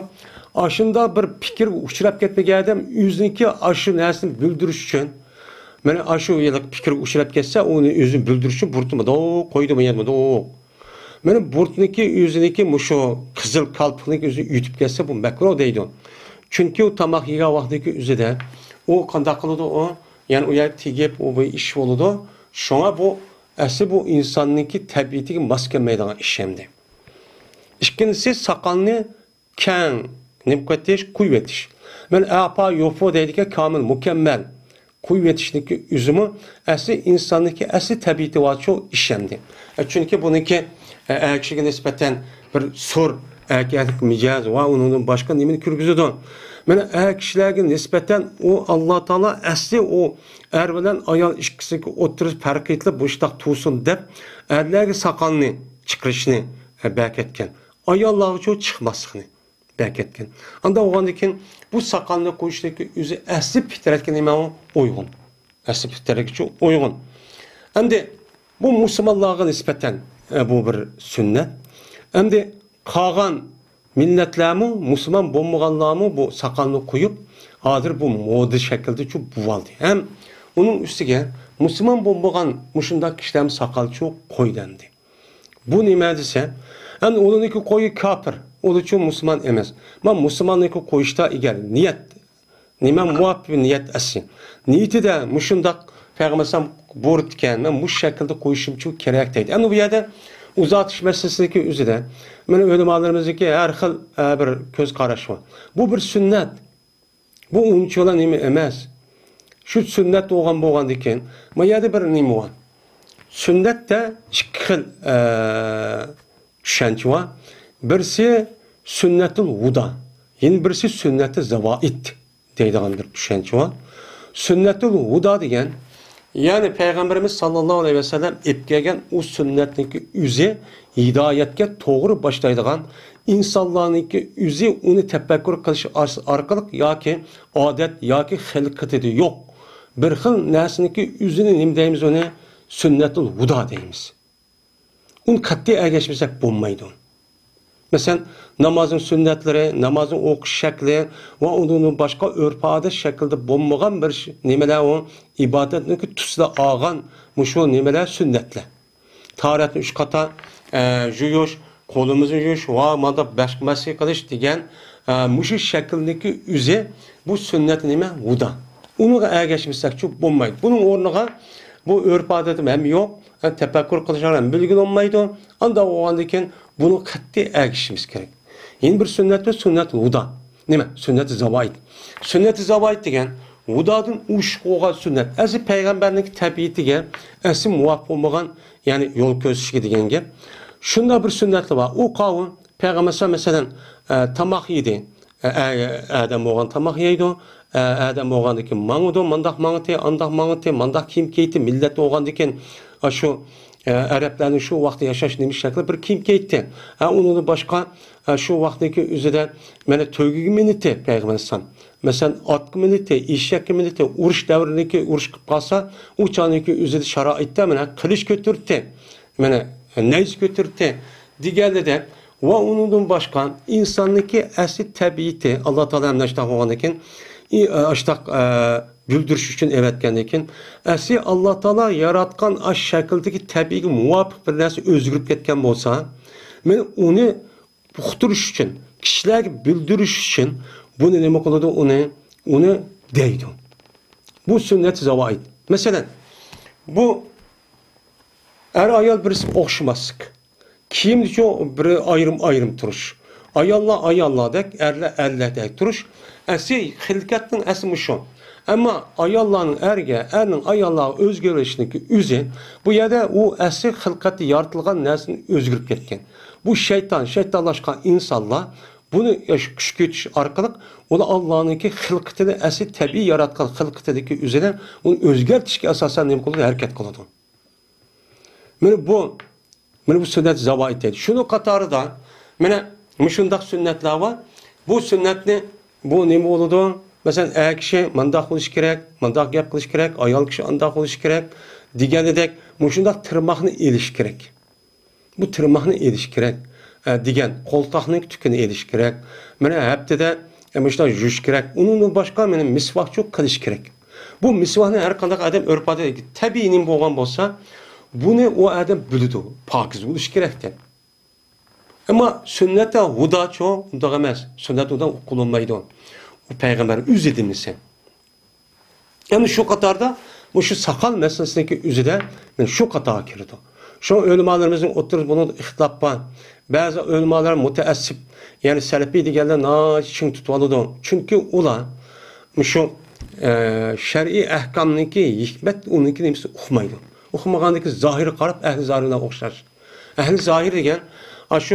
ئاشۇنداق بىر پىكىرگە ئۇچراپ كەتمىگەن ئادەم ئۆزىنىڭكى ئاشۇ نەرسىنى بىلدۈرۈش ئۈچۈن، مانا ئاشۇ يىللىق پىكىرگە ئۇچراپ كەتسە، ئۇنى ئۆزىنى بىلدۈرۈش ئۈچۈن بۇرۇتمىدۇق، قويدۇمۇ يەرمىدۇق. مانا بۇرۇتنىكى ئۆزىنىڭكى مۇشۇ قىزىل كالپۇكنىڭكى ئۆزىنى ئۆتۈپ كەتسە، بۇ مەكرۇھ دەيدۇ. چۈنكى ئۇ تاماق يېگەن ۋاقتىدىكى ئۆزىدە ئۇ قانداق قىلىدۇ ئۇ؟ يەنى ئۇ يەرگە تېگىپ، ئۇ بىر ئىش بولىدۇ. شۇڭا بۇ ئەسلى بۇ ئىنساننىڭكى تەبىئىتىگە ماس كەلمەيدىغان ئىش ئەمدى. ئىككىنچىسى، ساقالنى كەڭ نېمە قىلىۋېتىش، قويۇۋېتىش. مەن ئەپا يوپۇ دەيدىكەن، كامىل، مۇكەممەل قويۇۋېتىشنىڭكى ئۆزىمۇ ئەسلى ئىنساننىڭكى ئەسلى تەبىئىتى بارچۇ ئىش ئەمدى. ئە، چۈنكى بۇنىڭكى، ئە، ئەر كىشىگە نىسبەتەن بىر سور ئەركەكلىك مىجەز ۋە ئۇنىڭدىن باشقا نېمىنى كىرگۈزىدۇ؟ مانا ئەر كىشىلەرگە نىسبەتەن ئۇ ئاللا تائالا ئەسلى ئۇ ئەر بىلەن ئايال ئىككىسىنىڭكى ئوتتۇرىسى پەرق ئېتىلىپ مۇشۇنداق تۇرسۇن دەپ ئەرلەرگە ساقالنى چىقىرىشنى، ئە، بەركەتكەن. ئاياللارغىچۇ چىقماسلىقنى بەركەتكەن. ئانداق بولغاندىن كېيىن بۇ ساقالنى قويۇشنىڭكى ئۆزى ئەسلى پىترەتكە نېمە ئۇ؟ ئۇيغۇن. ئەسلى پىترەتكىچۇ ئۇيغۇن. ئەمدى بۇ مۇسۇلمانلارغا نىسبەتەن، ئە، بۇ بىر سۈننەت. ئەمدى قالغان مىللەتلەرمۇ، مۇسۇلمان بولمىغانلارمۇ بۇ ساقالنى قويۇپ، ھازىر بۇ مودا شەكلىدىچۇ بولۇۋالدى. ھەم ئۇنىڭ ئۈستىگە مۇسۇلمان بولمىغان مۇشۇنداق كىشىلەرمۇ ساقالچۇ قويدى ئەمدى. بۇ نېمە دېسە، ئەمدى ئۇلارنىڭكى قويى كاپىر، ئۇلارچۇ مۇسۇلمان ئەمەس. مانا مۇسۇلماننىڭكى قويۇشتا ئەگەر نىيەت، نېمە مۇۋاپىق نىيەت ئەسلى. نىيىتىدە مۇشۇنداق پەيغەمبەر ئەلەيھىسسالام بۇيرۇپتىكەن، مەن مۇشۇ شەكىلدە قويۇشۇمچۇ كېرەك دەيدۇ. ئەمدى بۇ يەردە ئۇزارتىش مەسىلىسىدىكى ئۆزىدە، مانا ئۆلىمالىرىمىزنىڭكى ھەر خىل، ئە، بىر كۆز قاراش بار. بۇ بىر سۈننەت. بۇ ئۇنچىۋالا نېمە ئەمەس. شۇ سۈننەت بولغان بولغاندىكىن، ما يەردە بىر نېمە بار. سۈننەتتە ئىككى خىل، ئە، چۈشەنچە بار. بىرسى سۈننەتۇل ۋۇدا، يەنە بىرسى سۈننەتۇ زاۋائىد دەيدىغان بىر چۈشەنچە بار. سۈننەتۇل ۋۇدا دېگەن، يەنى پەيغەمبىرىمىز ساللاللاھۇ ئەلەيھى ۋەسەللەم ئېلىپ كەلگەن ئۇ سۈننەتنىڭكى ئۆزى ھىدايەتكە توغرا باشلايدىغان، ئىنسانلارنىڭكى ئۆزى ئۇنى تەپەككۇر قىلىش ئار-، ئارقىلىق ياكى ئادەت ياكى خىلقىتىدە يوق بىر خىل نەرسىنىڭكى ئۆزىنى نېمە دەيمىز ئۇنى؟ سۈننەتۇل ۋۇدا دەيمىز. ئۇنى قەتئىي ئەگەشمىسەك بولمايدۇ. مەسىلەن، نامازنىڭ سۈننەتلىرى، نامازنىڭ ئوقۇش شەكلى ۋە ئۇنىڭدىن باشقا ئۆرپ-ئادەت شەكلىدە بولمىغان بىر ش-، نېمىلەر ئۇ ئىبادەتنىڭكى تۈسىدە ئالغان مۇشۇ نېمىلەر سۈننەتلەر. تاھارەتنى ئۈچ قاتا، ئە، يۇيۇش، قولىمىزنى يۇيۇش ۋە مانا بەش مەسى قىلىش دېگەن، ئە، مۇشۇ شەكىلنىڭكى ئۆزى بۇ سۈننەت نېمە؟ ۋۇدا. ئۇنىڭغا ئەگەشمىسەكچۇ بولمايدۇ. بۇنىڭ ئورنىغا بۇ ئۆرپ-ئادەتتىمۇ ھەم يوق، ھەم تەپەككۇر قىلىشقا ھەم بىلگىلى بولمايدۇ. ئانداق بولغاندىن كېيىن بۇنىڭغا قەتئىي ئەگىشىشىمىز كېرەك. يەنە بىر سۈننەت بار، سۈننەت ۋۇدا. نېمە؟ سۈننەت زاۋائىد. سۈننەت زاۋائىد دېگەن ۋۇدادىن ئوشۇق بولغان سۈننەت. ئەسلى پەيغەمبەرنىڭ تەبىئىتىگە ئەسلى مۇۋاپىق بولمىغان، يەنى يول كۆرسىتىشكە دېگەن گەپ. شۇنداق بىر سۈننەتلەر بار. ئۇ قاۋۇ پەيغەمبەر مەسىلەن، ئە، تاماق يېدى. ئە، ئە، ئادەم بولغان تاماق يەيدۇ. ئە، ئادەم بولغاندىن كېيىن ماڭىدۇ، مانداق ماڭىتى، ئانداق ماڭىتى، مانداق كىيىم كىيىتى، مىللەت بولغاندىن كېيىن، ئاشۇ، ئە، ئەرەبلەرنىڭ شۇ ۋاقىتتا ياشاش نېمە شەكلى بىر كىيىم كىيىتتى. ئە، ئۇنىڭدىن باشقا، ئە، شۇ ۋاقىتنىڭكى ئۆزىدە مانا تۆگىگە مىنىتى پەيغەمبەر ئەلەيھىسسالام. مەسىلەن، ئاتقا مىنىتى، ئېشەككە مىنىتى، ئۇرۇش دەۋرىدىكى ئۇرۇش قىلىپ قالسا، ئۇ چاغنىڭكى ئۆزىدە شارائىتتا مانا قىلىچ كۆتۈرتتى. مانا نەيزە كۆتۈرتتى دېگەنلىدەك ۋە ئۇنىڭدىن باشقا ئىنساننىڭكى ئەسلى تەبىئىتى، ئاللا تائالا ھەم نەشتە قىلغاندىن كېيىن، ئى، ئاشتاق، ئە، بىلدۈرۈش ئۈچۈن ئەۋەتكەندىن كېيىن، ئەسلى ئاللا تائالا ياراتقان ئاش شەكىلدىكى تەبىئىيگە مۇۋاپىق بىر نەرسە ئۆزگىرىپ كەتكەن بولسا، مانا ئۇنى ئۇقتۇرۇش ئۈچۈن، كىشىلەرگە بىلدۈرۈش ئۈچۈن بۇنى نېمە قىلىدۇ؟ ئۇنى، ئۇنى دەيدۇ. بۇ سۈننەت زاۋائىد. مەسىلەن، بۇ ئەر-ئايال بىرسىگە ئوخشىماسلىق. كىيىمدىچۇ بىر ئايرىم-ئايرىم تۇرۇش. ئاياللار ئاياللاردەك، ئەرلەر ئەرلەردەك تۇرۇش. ئەسلى خىلقەتنىڭ ئەسلى مۇشۇ. ئەمما ئاياللارنىڭ ئەرگە، ئەرنىڭ ئاياللارغا ئۆزگىرىشنىڭكى ئۆزى، بۇ يەردە ئۇ ئەسلى خىلقەتتە يارىتىلغان نەرسىدىن ئۆزگىرىپ كەتكەن. بۇ شەيتان، شەيتانلاشقان ئىنسانلار بۇنى ياش-، كۈچكە يېتىش ئارقىلىق ئۇلار ئاللانىڭكى خىلقىتىنى، ئەسلى تەبىئىي ياراتقان خىلقىتىدىكى ئۆزىنى، ئۇنى ئۆزگەرتىشكە ئاساسەن نېمە قىلىدۇ؟ ھەرىكەت قىلىدۇ. مانا بۇ، مانا بۇ سۈننەت زاۋائىد دەيدۇ. شۇنىڭ قاتارىدا مانا مۇشۇنداق سۈننەتلەر بار. بۇ سۈننەتنى، بۇ نېمە بولىدۇ؟ مەسىلەن، ئەر كىشى مانداق بولۇشى كېرەك، مانداق گەپ قىلىشى كېرەك، ئايال كىشى ئانداق بولۇشى كېرەك دېگەندەك، مۇشۇنداق تىرماقنى ئېلىشى كېرەك. بۇ تىرماقنى ئېلىش كېرەك، ئە، دېگەن، قولتاقنىڭ تۈكىنى ئېلىش كېرەك. مانا ھەپتىدە، ئە، مۇشۇنداق يۇيۇش كېرەك. ئۇنىڭدىن باشقا مانا مىسۋاكچۇ قىلىش كېرەك. بۇ مىسۋاكنى ھەر قانداق ئادەم ئۆرپ-ئادەت تەبىئىي نېمە بولغان بولسا، بۇنى ئۇ ئادەم بىلىدۇ، پاكىز بولۇش كېرەك دەپ. ئەمما سۈننەتتە ھۇداچۇ ئۇنداق ئەمەس. سۈننەت ھۇدا قىلىنمايدۇ. ئۇ پەيغەمبەر ئۆزى دېمىسە. ئەمدى شۇ قاتاردا مۇشۇ ساقال مەسىلىسىنىڭكى ئۆزىدە، مانا شۇ قاتارغا كىرىدۇ. شۇڭا ئۆلىمالىرىمىزنىڭ ئوتتۇرىسىدا بۇنىڭدا ئىختىلاپ بار. بەزى ئۆلىمالار مۇتەئەسسىپ، يەنى سەلەپىي دېگەنلەر ناھايىتى چىڭ تۇتۇۋالىدۇ. چۈنكى ئۇلار مۇشۇ، ئە، شەرئىي ئەھكامنىڭكى ھېكمەت ئۇنىڭكى نېمىسى ئۇقمايدۇ. ئۇقمىغاندىكى زاھىرغا قاراپ، ئەھلى زاھىرلارغا ئوخشاش. ئەھلى زاھىر دېگەن، ئاشۇ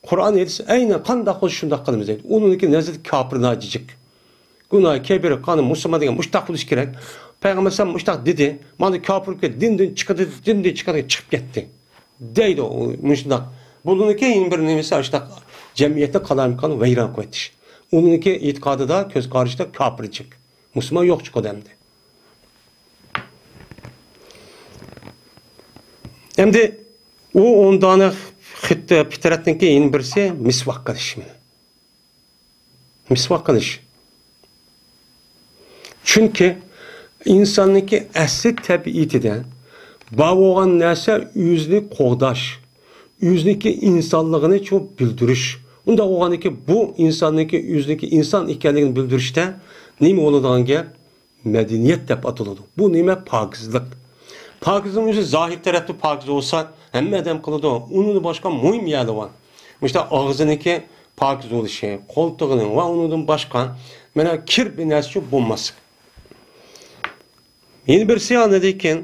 قۇرئان ھەدىس ئەينەن قانداق بولسا شۇنداق قىلىمىز دەيدۇ. ئۇنىڭكى نەزىرىدە كاپىر ناجىجىك. گۇناھى كەبىرە قانۇن مۇسۇلمان دېگەن مۇشۇنداق بولۇشى كېرەك. پەيغەمبەر ئەلەيھىسسالام مۇشۇنداق دېدى. مانا كاپىر دىندىن چىقىدۇ، دىندىن چىقىدۇ، چىقىپ كەتتى. دەيدۇ ئۇ مۇشۇنداق. بۇنىڭكى يەنە بىر نېمىسى ئاشۇنداق جەمئىيەتنى قالايمىقان ۋەيران قىلىۋېتىش. ئۇنىڭكى ئېتىقادىدا، كۆز قارىشىدا كاپىرچىك. مۇسۇلمان يوقچۇ ئادەمدە. ئەمدى ئۇ ئون دانە خىت-، پىترەتنىڭكى يەنە بىرسى مىسۋاك قىلىش. مىسۋاك قىلىش. چۈنكى ئىنساننىڭكى ئەسلى تەبىئىتىدە بار بولغان نەرسە ئۆزىنى قوغداش، ئۆزىنىڭكى ئىنسانلىقىنى شۇ بىلدۈرۈش. ئۇنداق بولغاندىكىن بۇ ئىنساننىڭكى ئۆزىنىڭكى ئىنسان ئىكەنلىكىنى بىلدۈرۈشتە نېمە بولىدىغان گەپ؟ مەدەنىيەت دەپ ئاتىلىدۇ. بۇ نېمە؟ پاكىزلىق. پاكىزنىڭ ئۆزى زاھىر تەرەپتە پاكىز بولسا، ھەممە ئادەم قىلىدۇ. ئۇنىڭدىن باشقا مۇھىم يەرلەر بار. مۇشۇنداق ئاغزىنىڭكى پاكىز بولۇشى، قولتۇقىنىڭ ۋە ئۇنىڭدىن باشقا، مانا، كىر بىر نەرسىچۇ بولماسلىق. يەنە بىرسى ئاندىن كېيىن،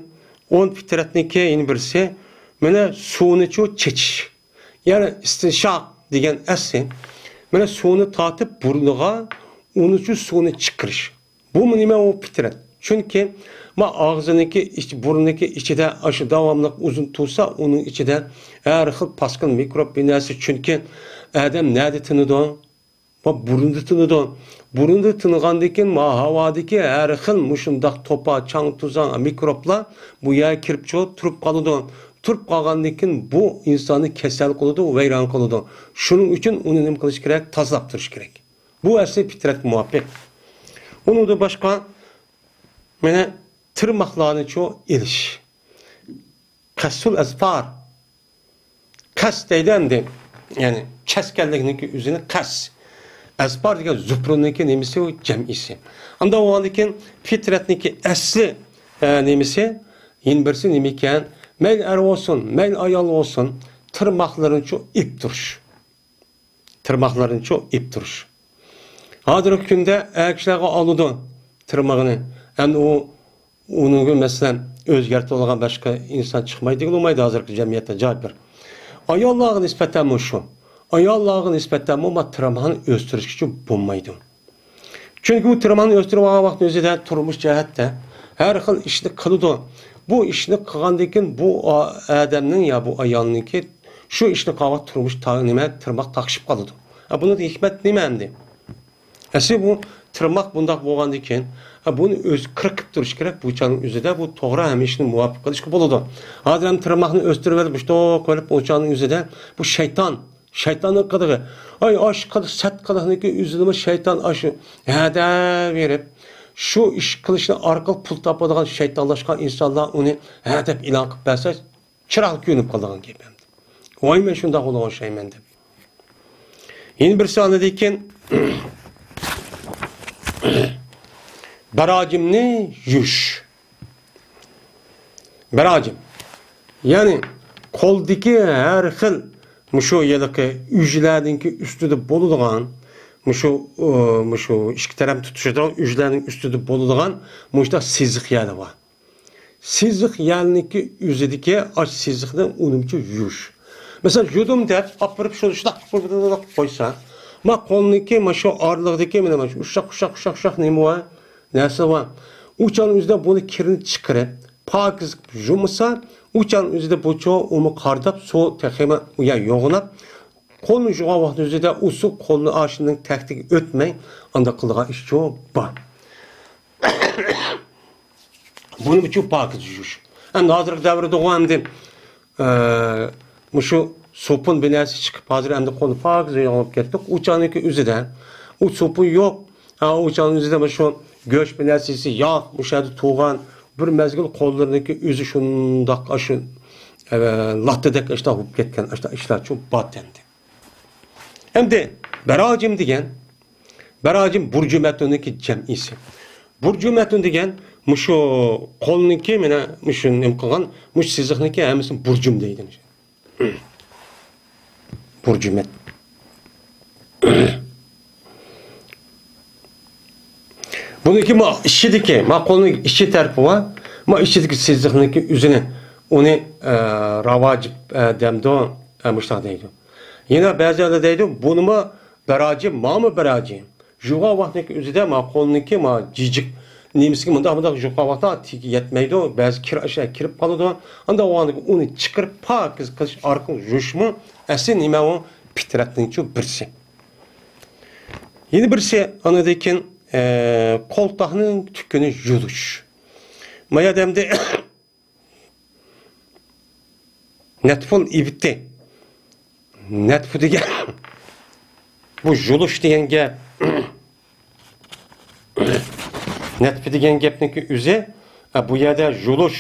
ئون پىترەتنىڭكى يەنە بىرسى، مانا، سۇنىچۇ چېچىش. يەنى ئىستىنشاق دېگەن ئەسلى، مانا، سۇنى تارتىپ بۇرنىغا، ئۇنىچۇ سۇنى چىقىرىش. بۇمۇ نېمە؟ ئۇ پىترەت. چۈنكى ما ئاغزىنىڭكى ئىچ-، بۇرنىنىڭكى ئىچىدە ئاشۇ داۋاملىق ئۇزۇن تۇرسا، ئۇنىڭ ئىچىدە ھەر خىل پاسكىنا مىكروب بىر نەرسە. چۈنكى ئادەم نەدە تىنىدۇ؟ ما بۇرنىدا تىنىدۇ. بۇرنىدا تىنغاندىن كېيىن ما ھاۋادىكى ھەر خىل مۇشۇنداق توپا، چاڭ-توزان، مىكروبلار بۇ يەرگە كىرىپ چو-، تۇرۇپ قالىدۇ. تۇرۇپ قالغاندىن كېيىن بۇ ئىنساننى كېسەل قىلىدۇ، ۋەيران قىلىدۇ. شۇنىڭ ئۈچۈن ئۇنى نېمە قىلىش كېرەك؟ تازىلاپ تۇرۇش كېرەك. بۇ ئەسلى پىترەتكە مۇۋاپىق. ئۇنىڭدىن باشقا، مانا، تىرماقلارنىچۇ ئېلىش. قەسسۇل ئەزپار. قەس دەيدۇ ئەمدى. يەنى كەسكەنلىكنىڭكى ئۆزىنى قەس. ئەزپار دېگەن زۇپرۇننىڭكى نېمىسى؟ ئۇ جەمئىسى. ئانداق بولغاندىن كېيىن پىترەتنىڭكى ئەسلى، ئە، نېمىسى؟ يەنە بىرسى نېمە ئىكەن؟ مەيلى ئەر بولسۇن، مەيلى ئايال بولسۇن، تىرماقلىرىنىچۇ ئېلىپ تۇرۇش. تىرماقلىرىنىچۇ ئېلىپ تۇرۇش. ھازىرقى كۈندە ئەر كىشىلەرگە ئالىدۇ تىرمىقىنى. ئەمدى ئۇ، ئۇنىڭغا مەسىلەن ئۆزگەرتىۋالغان باشقا ئىنسان چىقمايدىغىلى بولمايدۇ ھازىرقى جەمئىيەتتە جايىپ بىر. ئاياللارغا نىسبەتەنمۇ شۇ. ئاياللارغا نىسبەتەنمۇ ما تىرماقنى ئۆستۈرۈشكىچە بولمايدۇ. چۈنكى ئۇ تىرماقنى ئۆستۈرۈپ ئالغان ۋاقىتنىڭ ئۆزىدە تۇرمۇش جەھەتتە ھەر خىل ئىشنى قىلىدۇ. بۇ ئىشنى قىلغاندىن كېيىن بۇ ئا-، ئادەمنىڭ يا بۇ ئايالنىڭكى شۇ ئىشنى قىلغان ۋاقىت تۇرمۇش تا-، نېمە، تىرماق تاقىشىپ قالىدۇ. ھە، بۇنىڭ ھېكمەت نېمە ئەمدى؟ ئەسلى بۇ تىرماق بۇنداق بولغاندىن كېيىن، ھە، بۇنى ئۆزى قىرقىپ تۇرۇش كېرەك. بۇ چاغنىڭ ئۆزىدە بۇ توغرا ھەم ئىشنى مۇۋاپىق قىلىشقا بولىدۇ. ھازىر ھەم تىرماقنى ئۆستۈرۈۋېلىپ، مۇشتۇق قىلىپ، ئۇ چاغنىڭ ئۆزىدە بۇ شەيتان شەيتاننىڭ قىلىقى. ئاي، ئاشۇ قىلىق، سەت قىلىقنىڭكى ئۆزىنىمۇ شەيتان ئاشۇ ھەدە بېرىپ، شۇ ئىش قىلىشنى ئارقىلىق پۇل تاپىدىغان شەيتانلاشقان ئىنسانلار ئۇنى ھە دەپ ئېلان قىلىپ بەرسە، چىراغ كۆرۈنۈپ قالىدىغان گەپ ئەمدى. ۋاي، مەن شۇنداق بولغان ئوخشايمەن دەپ. يەنە بىرسى ئاندىن كېيىن باراجىمنى يۇيۇش. بىراجىم. يەنى قولدىكى ھەر خىل مۇشۇ ھېلىقى ئۈجلەرنىڭكى ئۈستىدە بولىدىغان، مۇشۇ، ئۇ، مۇشۇ ئىككى تەرەپ تۇتىشىدىغان ئۈجلەرنىڭ ئۈستىدە بولىدىغان مۇشۇنداق سىزىق يەرلەر بار. سىزىق يەرنىڭكى ئۆزىدىكى ئاش سىزىقنى ئۇنىمچە يۇيۇش. مەسىلەن، يۇدۇم دەپ ئاپىرىپ شۇنى شۇنداق قىلىپ قويسا، ما قولنىڭكى ما شۇ ئارىلىقىدىكى مانا شۇ ئۇششاق، ئۇششاق، ئۇششاق، ئۇششاق نېمە بار؟ نەرسە بار. ئۇ چاغنىڭ ئۆزىدە بۇنى كىرىنى چىقىرىپ، پاكىز يۇمىسا، ئۇ چاغنىڭ ئۆزىدە بۇ چۇ ئۇمۇ قارداپ، سۇ تېخىمۇ ئۇ يەر يوغىناپ، قولنى يۇغان ۋاقىتنىڭ ئۆزىدە ئۇ سۇ قولنىڭ ئاشۇنىڭ تەكتىگە ئۆتمەي، ئانداق قىلىدىغان ئىش چۇ بار. بۇنىڭ ئۈچۈن پاكىز يۇيۇش. ئەمدى ھازىرقى دەۋردىغۇ ئەمدى، ئە، مۇشۇ سوپۇن بىر نەرسە چىقىپ، ھازىر ئەمدى قولنى پاكىز يۇيۇپ كەتتۇق. ئۇ چاغنىڭكى ئۆزىدە ئۇ سوپۇن يوق. ھە، ئۇ چاغنىڭ ئۆزىدە مۇشۇ گۆش بىر نەرسىسى ياغ، مۇشۇ يەردە تۇغان بىر مەزگىل قوللىرىنىڭكى ئۆزى شۇنداق ئاشۇ، ئە، لاتتىدەك ئاشۇنداق بولۇپ كەتكەن، ئاشۇنداق ئىشلار چۇ بار ئەمدى. ئەمدى بەراجىم دېگەن، بەراجىم بۇرجۇمەتۇننىڭكى جەمئىسى. بۇرجۇمەتۇن دېگەن مۇشۇ قولنىڭكى مانا مۇشۇ نېمە قىلغان، مۇشۇ سىزىقنىڭكى ھەممىسىنى بۇرجۇم دەيدۇ. بۇرجۇمەت. بۇنىڭكى ما ئىچىدىكى، ما قولنىڭ ئىچى تەرىپى بار. ما ئىچىدىكى سىزىقنىڭكى ئۆزىنى، ئۇنى، ئە، راۋاجىپ، ئە، دەمدۇ، ئە، مۇشۇنداق دەيدۇ. يەنە بەزىلەر دەيدۇ، بۇنىمۇ بىراجى، مامۇ بىراجى. يۇغان ۋاقتىنىڭكى ئۆزىدە ما قولنىڭكى ما جىجىك نېمىسىگە مۇنداق، مۇنداق يۇغان ۋاقىتتا تېگى يەتمەيدۇ، بەزى كىر ئاشۇ كىرىپ قالىدۇ. ئانداق ۋاقىتتا ئۇنى چىقىرىپ پاكىز قىلىش ئارقىلىق يۇيۇشمۇ ئەسلى نېمە ئۇ؟ پىترەتنىڭچۇ بىرسى. يەنە بىرسى، ئاندىن كېيىن، ئە، قولتاقنىڭ تۈكىنى يۇلۇش. ما يەردە ئەمدى نەتفۇل ئىبتى. نەتفۇ دېگەن، بۇ يۇلۇش دېگەن گەپ. نەتفۇ دېگەن گەپنىڭكى ئۆزى، ئە، بۇ يەردە يۇلۇش،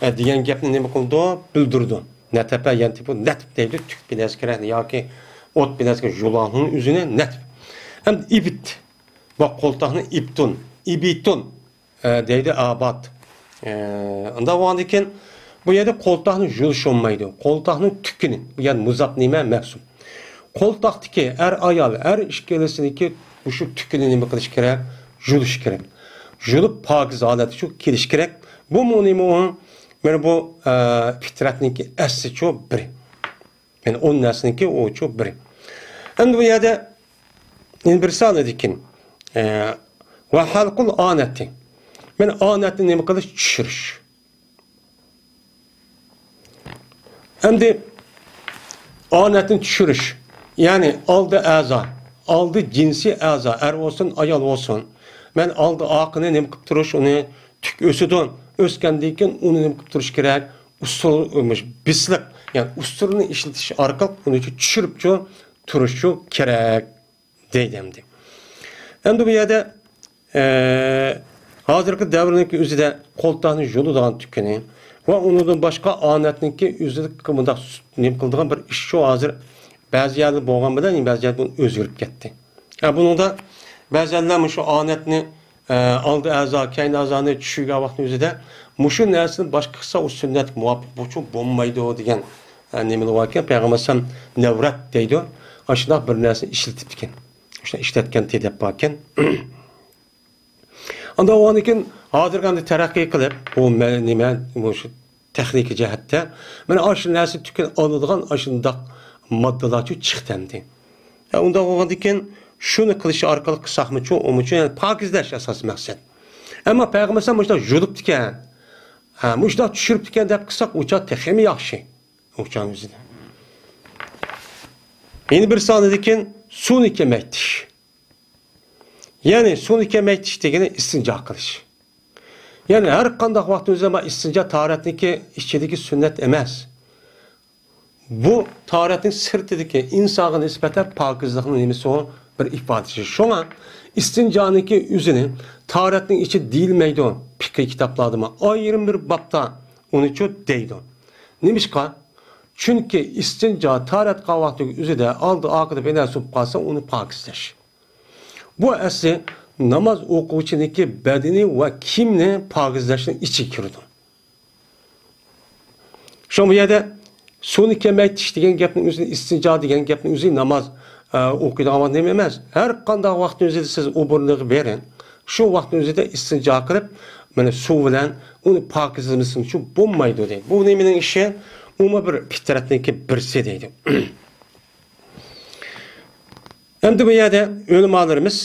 ئە، دېگەن گەپنى نېمە قىلىدۇ؟ بىلدۈرىدۇ. نەتەپە يەنتىپۇ نەتف دەيدۇ، تۈك بىلەن كىرەن ياكى ئوت بىلەن كىرەن يۇلاننىڭ ئۆزىنى نەتف. ئەمدى ئىبت. بۇ قولتاقنى ئىبتۇن، ئىبىتۇن. ئە، دەيدۇ ئاباد. ئە، ئۇنداق بولغاندىكىن، بۇ يەردە قولتاقنى يۇلۇش بولمايدۇ. قولتاقنىڭ تۈكىنى، بۇ يەردە مۇزاپ نېمە؟ مەنسۇب. قولتاقتىكى ئەر-ئايال، ھەر ئىككىلىسىنىڭكى مۇشۇ تۈكىنى نېمە قىلىش كېرەك؟ يۇلۇش كېرەك. يۇلۇپ پاكىز ھالەتكە شۇ كېلىش كېرەك. بۇمۇ نېمە ئۇ؟ مانا بۇ، ئە، پىترەتنىڭكى ئەسلىچۇ بىرى. يەنى ئون نەرسىنىڭكى ئۇچۇ بىرى. ئەمدى بۇ يەردە يەنە بىر سانىدىكىن، ئە، ۋە خەلقۇل ئانەتى. مانا ئانەتنى نېمە قىلىش؟ چۈشۈرۈش. ئەمدى ئانەتنى چۈشۈرۈش. يەنى ئالدى ئەزا، ئالدى جىنسىي ئەزا، ئەر بولسۇن، ئايال بولسۇن. مانا ئالدى ئاقىنى نېمە قىلىپ تۇرۇش، ئۇنى تۈك ئۆسىدۇ. ئۆسكەندىن كېيىن ئۇنى نېمە قىلىپ تۇرۇش كېرەك؟ ئۇسسۇل، بېسىلىق، يەنى ئۇسسۇلنى ئىشلىتىش ئارقىلىق ئۇنى چۈشۈرۈپچۇ تۇرۇشچۇ كېرەك دەيدۇ ئەمدى. ئەمدى بۇ يەردە، ئە، ھازىرقى دەۋرنىڭكى ئۆزىدە قولتاقنى يۇلىدىغان تۈكىنى ۋە ئۇنىڭدىن باشقا ئانەتنىڭكى ئۆزىدە مۇنداق نېمە قىلىدىغان بىر ئىش شۇ ھازىر بەزى يەردە بولغان بىلەن بەزى يەردە بۇ ئۆزگىرىپ كەتتى. ئە، بۇنىڭدا بەزىلەر مۇشۇ ئانەتنى ئە، ئالدى ئەزا، كەينى ئەزانى چۈشۈرگەن ۋاقتىنىڭ ئۆزىدە مۇشۇ نەرسىنى باشقا قىلسا ئۇ سۈننەتكە مۇۋاپىق بولچۇ بولمايدۇ دېگەن، ئە، نېمىلەر باركەن، پەيغەمبەر ئەلەيھىسسالام نەۋرەت دەيدۇ. ئاشۇنداق بىر نەرسىنى ئىشلىتىپتىكەن. شۇنداق ئىشلەتكەنتى دەپ باركەن. ئاندىن ئۇنىڭدىن كېيىن ھازىرقى ئەمدى تەرەققىي قىلىپ، بۇ مە-، نېمە، مۇشۇ تېخنىكا جەھەتتە مانا ئاشۇ نەرسە تۈكىنى ئالىدىغان ئاشۇنداق ماددىلارچۇ چىقتى ئەمدى. ھە، ئۇنداق بولغاندىكىن شۇنى قىلىش ئارقىلىق قىلساقمىچۇ، ئۇمىچۇ، يەنى پاكىزلەش ئاساسىي مەقسەت. ئەمما پەيغەمبەر ئەلەيھىسسالام مۇشۇنداق يۇلۇپتىكەن، ھە، مۇشۇنداق چۈشۈرۈپتىكەن دەپ قىلساق، ئۇچا تېخىمۇ ياخشى. ئۇچان ئۆزىدە. يەنە بىر سانىدىكىن سۇنى كېمەيتىش. يەنى سۇنى كېمەيتىش دېگىنى ئىستىنجا قىلىش. يەنى ھەر قانداق ۋاقىتتا ئۆزى ئىستىنجا تاھارەتنىڭكى ئىچىدىكى سۈننەت ئەمەس. بۇ تاھارەتنىڭ سىرتىدىكى ئىنسانغا نىسبەتەن پاكىزلىقنىڭ نېمىسى ئۇ؟ بىر ئىپادىسى. شۇڭا ئىستىنجانىڭكى ئۆزىنى تاھارەتنىڭ ئىچى دېيىلمەيدۇ. پىقھىي كىتابلاردىمۇ ئايرىم بىر بابتا ئۇنىچۇ دەيدۇ. نېمىشقا؟ چۈنكى ئىستىنجا تاھارەت قىلغان ۋاقتىنىڭ ئۆزىدە ئالدى ئارقىدا بىر نەرسە بولۇپ قالسا ئۇنى پاكىزلەش. بۇ ئەسلى ناماز ئوقۇغۇچىنىڭكى بەدىنى ۋە كىيىمنى پاكىزلەشنىڭ ئىچىگە كىرىدۇ. شۇڭا بۇ يەردە سۇنى كېمەيتىش دېگەن گەپنىڭ ئۆزى، ئىستىنجا دېگەن گەپنىڭ ئۆزى ناماز، ئە، ئوقۇيدىغان ۋاقىت نېمە ئەمەس. ھەر قانداق ۋاقىتنىڭ ئۆزىدە سىز ئوبورنىغا بېرىڭ. شۇ ۋاقىتنىڭ ئۆزىدە ئىستىنجا قىلىپ، مانا سۇ بىلەن ئۇنى پاكىزلىمىسىڭىزچۇ بولمايدۇ دەيدۇ. بۇ نېمىنىڭ ئىشى؟ ئۇمۇ بىر پىترەتنىڭكى بىرسى دەيدۇ. ئەمدى بۇ يەردە ئۆلىمالىرىمىز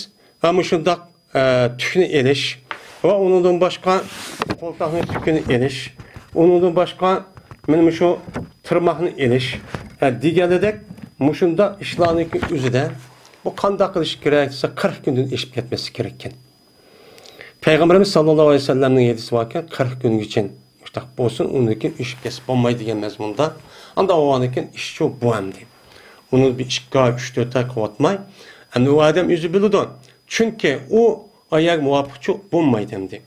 ھە مۇشۇنداق، ئە، تۈكنى ئېلىش ۋە ئۇنىڭدىن باشقا قولتاقنىڭ تۈكىنى ئېلىش، ئۇنىڭدىن باشقا مانا مۇشۇ تىرماقنى ئېلىش، ئە، دېگەنىدەك مۇشۇنداق ئىشلارنىڭكى ئۆزىدە بۇ قانداق قىلىش كېرەك دېسە، قىرىق كۈندىن ئېشىپ كەتمەسلىك كېرەككەن. پەيغەمبىرىمىز ساللاللاھۇ ئەلەيھى ۋەسەللەمنىڭ ھەدىسى باركەن، قىرىق كۈنگىچە مۇشتاق بولسۇن، ئۇندىن كېيىن ئېشىپ كەتسە بولمايدۇ دېگەن مەزمۇندا. ئاندا بولغاندىن كېيىن ئىشچۇ بۇ ئەمدى. ئۇنى بىر ئىككى ئاي، ئۈچ تۆت ئاي قىلىۋاتماي، ئەمدى ئۇ ئادەم ئۆزى بىلىدۇ. چۈنكى ئۇ ئايەگە مۇۋاپىقچۇ بولمايدۇ ئەمدى.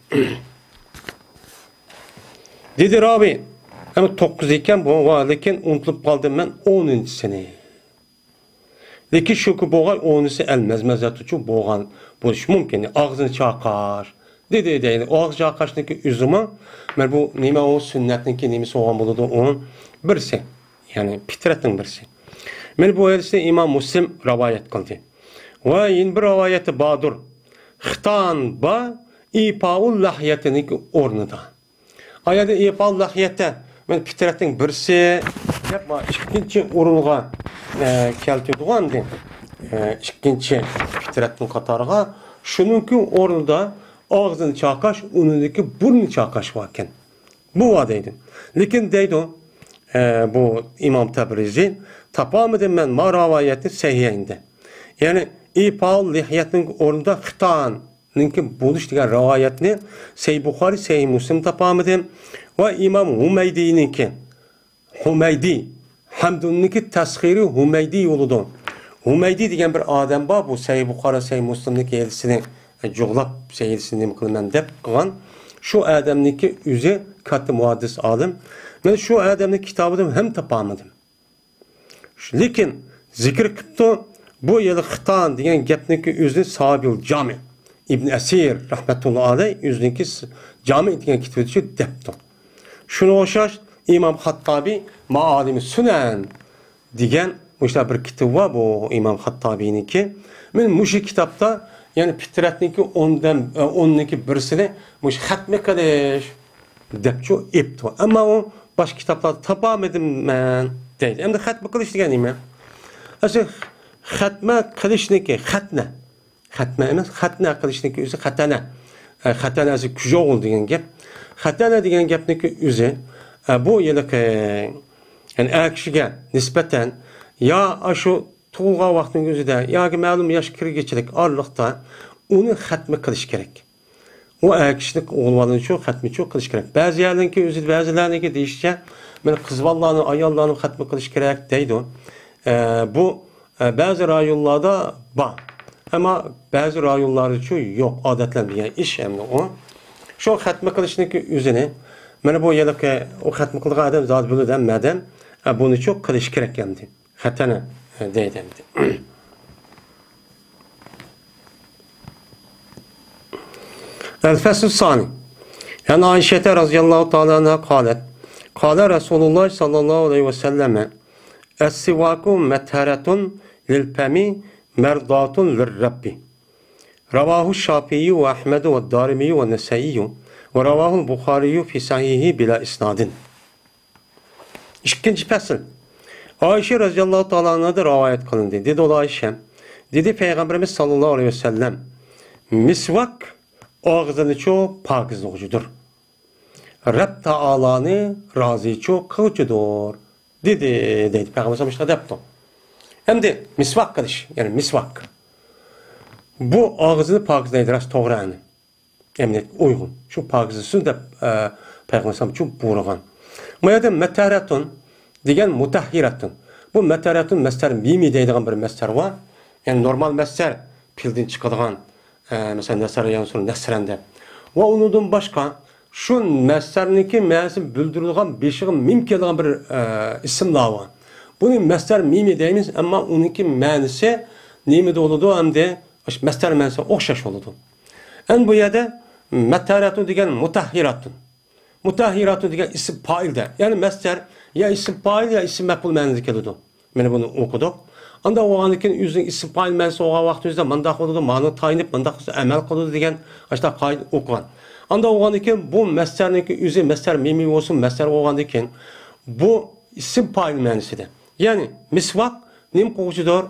دېدى راۋى، ئەمدى توققۇز ئىكەن بۇ، ۋا، لېكىن ئۇنتۇلۇپ قالدىم مەن ئونىنچىسىنى. لېكىن شۇكى بولغاي ئونىسى ئەل مەزمەزەتۇچۇ بولغان بولۇشى مۇمكىن. ئاغزىنى چاقاش. دېدى دەيدۇ. ئاغزى چاقاشنىڭكى ئۆزىمۇ، مانا بۇ نېمە ئۇ سۈننەتنىڭكى نېمىسى بولغان بولىدۇ ئۇ؟ بىرسى. يەنى پىترەتنىڭ بىرسى. مانا بۇ ھەدىسنى ئىمام مۇسلىم رىۋايەت قىلدى. ۋە يەنە بىر رىۋايەتى باردۇر. خىتان با ئىپاۋۇل لەھيەتىنىڭكى ئورنىدا. ئايەدە ئىپال لەھيەتە، مانا پىترەتنىڭ بىرسى دەپ، ما، ئىككىنچى ئورۇنغا، ئە، كەلتۈردىغۇ ئەمدى. ئە، ئىككىنچى پىترەتنىڭ قاتارىغا شۇنىڭكى ئورنىدا ئاغزىنى چاقاش، ئۇنىڭدىكى بۇرنى چاقاش باركەن. بۇ بار دەيدۇ. لېكىن دەيدۇ، ئە، بۇ ئىمام تەبرىزى، تاپالمىدىم مەن ما رىۋايەتنى سەھىھەيندە. يەنى ئىپال لەھيەتنىڭ ئورنىدا خىتان نىڭكى بولۇش دېگەن رىۋايەتنى سەھىھ بۇخارى، سەھىھ مۇسلىم تاپالمىدىم. ۋە ئىمام ھۇمەيدىنىڭكى، ھۇمەيدى، ھەمدۇننىڭكى تەسخىرى ھۇمەيدى بولىدۇ. ھۇمەيدى دېگەن بىر ئادەم بار، بۇ سەھىھ بۇخارى، سەھىھ مۇسلىمنىڭكى ھەدىسىنى جۇغلاپ، سەھىھ ھەدىسىنى نېمە قىلىمەن دەپ قىلغان. شۇ ئادەمنىڭكى ئۆزى كاتتا مۇھەددىس ئالىم. مەن شۇ ئادەمنىڭ كىتابىدىن ھەم تاپالمىدىم. لېكىن زىكىر قىپتۇ، بۇ يەردە خىتان دېگەن گەپنىڭكى ئۆزىنى ساھىبۇل جامى ئىبن ئەسىر رەھمەتۇللا ئەلەيھ ئۆزىنىڭكى س-، جامى دېگەن كىتابىدا دەپتۇ. شۇنىڭغا ئوخشاش ئىمام خاتتابى مائالىمۇ سۇنەن دېگەن مۇشۇنداق بىر كىتابى بار، بۇ ئىمام خاتتابىنىڭكى. مەن مۇشۇ كىتابتا، يەنى پىترەتنىڭكى ئوندىن، ئە، ئوننىڭكى بىرسىنى مۇشۇ خەتمە قىلىش دەپچۇ ئېپتۇ. ئەمما ئۇ باشقا كىتابلاردا تاپالمىدىم مەن دەيدۇ. ئەمدى خەتمە قىلىش دېگەن نېمە؟ ئەسلى خەتمە قىلىشنىكى، خەتنە. خەتمە ئەمەس، خەتنە قىلىشنىكى ئۆزى خەتەنە. ئە، خەتەنە ئەسلى كۈجە ئوغۇل دېگەن گەپ. خەتەنە دېگەن گەپنىكى ئۆزى، ئە، بۇ ھېلىقى، يەنى ئەر كىشىگە نىسبەتەن يا ئاشۇ تۇغۇلغان ۋاقتىنىڭ ئۆزىدە ياكى مەلۇم ياش كىرگۈچىلىك ئارىلىقتا ئۇنى خەتمە قىلىش كېرەك. ئۇ ئەر كىشىنىڭ ئوغۇل بالىنىچۇ خەتمىچۇ قىلىش كېرەك. بەزى يەرلەرنىڭكى ئۆزىدە، بەزىلەرنىڭكى دېيىشىچە، مانا قىز بالىلارنى، ئاياللارنى خەتمە قىلىش كېرەك دەيدۇ. ئە، بۇ، ئە، بەزى رايونلاردا بار. ئەمما بەزى رايونلاردىچۇ يوق، ئادەتلەنمىگەن ئىش ئەمدى ئۇ. شۇ خەتمە قىلىشنىڭكى ئۆزىنى، مانا بۇ ھېلىقى ئۇ خەتمە قىلىدىغان ئادەم زادى بىلىدۇ ھەممە ئادەم. ئە، بۇنىچۇ قىلىش كېرەك ئەمدى. خەتەنە، ئە، دەيدۇ ئەمدى. الفصل الثاني. عن عائشة رضي الله تعالى عنها قالت: قال رسول الله صلى الله عليه وسلم: السواك مطهرة للفم مرضاة للرب. رواه الشافعي وأحمد والدارمي والنسائي، ورواه البخاري في صحيحه بلا إسناد. ئىككىنچى پەسىل. ئائىشە رەزىياللاھۇ تائالا ئەنھادىن رىۋايەت قىلىندى. دېدى ئۇلار ئائىشە، دېدى پەيغەمبىرىمىز ساللاللاھۇ ئەلەيھى ۋەسەللەم، مىسۋاك ئاغزىنىچۇ پاكىزلىغۇچىدۇر. رەب تائالانى رازىچۇ قىلغۇچىدۇر، دېدى، دەيدۇ. پەيغەمبەر مۇشۇنداق دەپتۇ. ئەمدى مىسۋاك قىلىش، يەنى مىسۋاك. بۇ ئاغزىنى پاكىزلايدۇ، راست، توغرا، ئەنە. ئەمەلىيەتكە ئۇيغۇن. شۇ پاكىزلىسۇن دەپ، ئە، پەيغەمبەر ئەلەيھىسسالام شۇ بۇيرۇغان. بۇ يەردە مەتەرەتۇن دېگەن مۇتەھھىرەتۇن. بۇ مەتەرەتۇن مەسدەر مىمى دەيدىغان بىر مەسدەر بار. يەنى نورمال مەسدەر پېئىلدىن چىقىدىغان، ئە، مەسىلەن، نەسەرە يەنسۇر نەسرەن دەپ. ۋە ئۇنىڭدىن باشقا شۇ مەسدەرنىڭكى مەنىسىنى بىلدۈرىدىغان بېشىغا مىم كېلىدىغان بىر، ئە، ئىسىملار بار. بۇنى مەسدەر مىمى دەيمىز، ئەمما ئۇنىڭكى مەنىسى نېمىدە بولىدۇ ئەمدى؟ مەسدەر مەنىسى ئوخشاش بولىدۇ. ئەمدى بۇ يەردە مەتەرەتۇن دېگەن مۇتەھھىراتۇن. مۇتەھھىراتۇن دېگەن ئىسىم پائىلدە. يەنى مەسدەر يا ئىسىم پائىل يا ئىسىم مەپئۇل مەنىسىدە كېلىدۇ. مانا بۇنى ئوقۇدۇق. ئاندىن بولغاندىن كېيىن ئۆزىنىڭ ئىسىم پائىل مەنىسى بولغان ۋاقتىمىزدا مانداق بولىدۇ، مانا تايىنىپ مانداق قىلسا ئەمەل قىلىدۇ دېگەن ئاشۇنداق قائىدە ئوقۇغان. ئاندىن بولغاندىن كېيىن بۇ مەسدەرنىڭكى ئۆزى مەسدەر مىمى بولسۇن، مەسدەر بولغاندىن كېيىن بۇ ئىسىم پائىل مەنىسىدە. يەنى مىسۋاك نېمە قىلغۇچىدۇر؟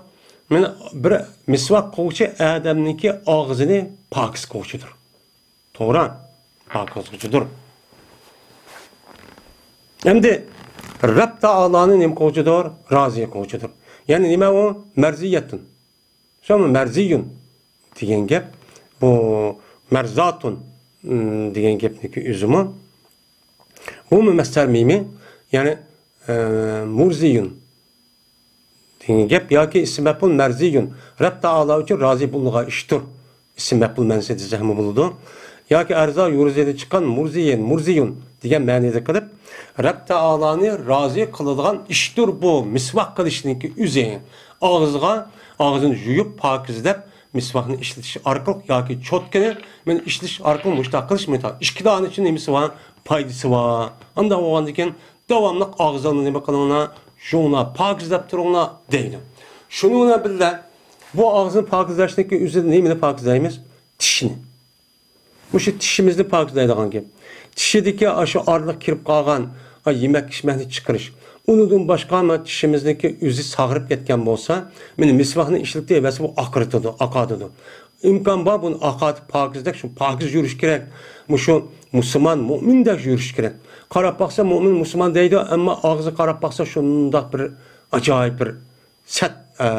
مانا بىر مىسۋاك قىلغۇچى ئادەمنىڭكى ئاغزىنى پاكىز قىلغۇچىدۇر. توغرا، پاكىز قىلغۇچىدۇر. ئەمدى رەب تائالانى نېمە قىلغۇچىدۇر؟ رازى قىلغۇچىدۇر. يەنى نېمە ئۇ؟ مەرزىيەتتىن. شۇمۇ مەرزىيۇن دېگەن گەپ، بۇ مەرزاتۇن، ئىم، دېگەن گەپنىكى ئۆزىمۇ. بۇمۇ مەسدەر مىمى، يەنى، ئە، مۇرزىيۇن دېگەن گەپ ياكى ئىسمى مەپئۇل مەرزىيۇن، رەب تائالا ئۈچۈن رازى بولۇنغان ئىشتۇر. ئىسمى مەپئۇل مەنىسى دېسەكمۇ بولىدۇ. ياكى ئەرزا يۇرزىدىن چىققان مۇرزىيىن، مۇرزىيۇن دېگەن مەنىدە قىلىپ، رەب تائالانى رازى قىلىدىغان ئىشتۇر بۇ مىسۋاك قىلىشنىڭكى ئۆزى. ئاغزىغا، ئاغزىنى يۇيۇپ، پاكىزلەپ، مىسۋاكنى ئىشلىتىش ئارقىلىق ياكى چوتكىنى مەن ئىشلىتىش ئارقىلىق مۇشۇنداق قىلىش مۇشۇنداق. ئىككى دانىچە نېمىسى بار؟ پايدىسى بار. ئانداق بولغاندىن كېيىن داۋاملىق ئاغزىڭلارنى نېمە قىلىڭلار؟ يۇيۇڭلار، پاكىزلاپ تۇرۇڭلار دەيدۇ. شۇنىڭ بىلەن بىللە، بۇ ئاغزىنى پاكىزلاشنىڭكى ئۆزىدە نېمىنى پاكىزلايمىز؟ چىشنى. مۇشۇ چىشىمىزنى پاكىزلايدىغان گەپ. چىشىدىكى ئاشۇ ئارىلىق كىرىپ قالغان، ئا، يېمەك ئىچمەكنى چىقىرىش. ئۇنىڭدىن باشقا، ما، چىشىمىزنىڭكى ئۆزى ساغىرىپ كەتكەن بولسا، مانا مىسۋاكنى ئىشلىتىۋەرسە، بۇ ئاقىرىتىدۇ، ئاقارتىدۇ. ئىمكان بار، بۇنى ئاقارتىپ پاكىزدەك، شۇ پاكىز يۈرۈش كېرەك. مۇشۇ مۇسۇلمان، مۇئمىندەك يۈرۈش كېرەك. قاراپ باقسا، مۇئمىن، مۇسۇلمان دەيدۇ، ئەمما ئاغزىغا قاراپ باقسا، شۇنداق بىر ئاجايىپ بىر سەت، ئە،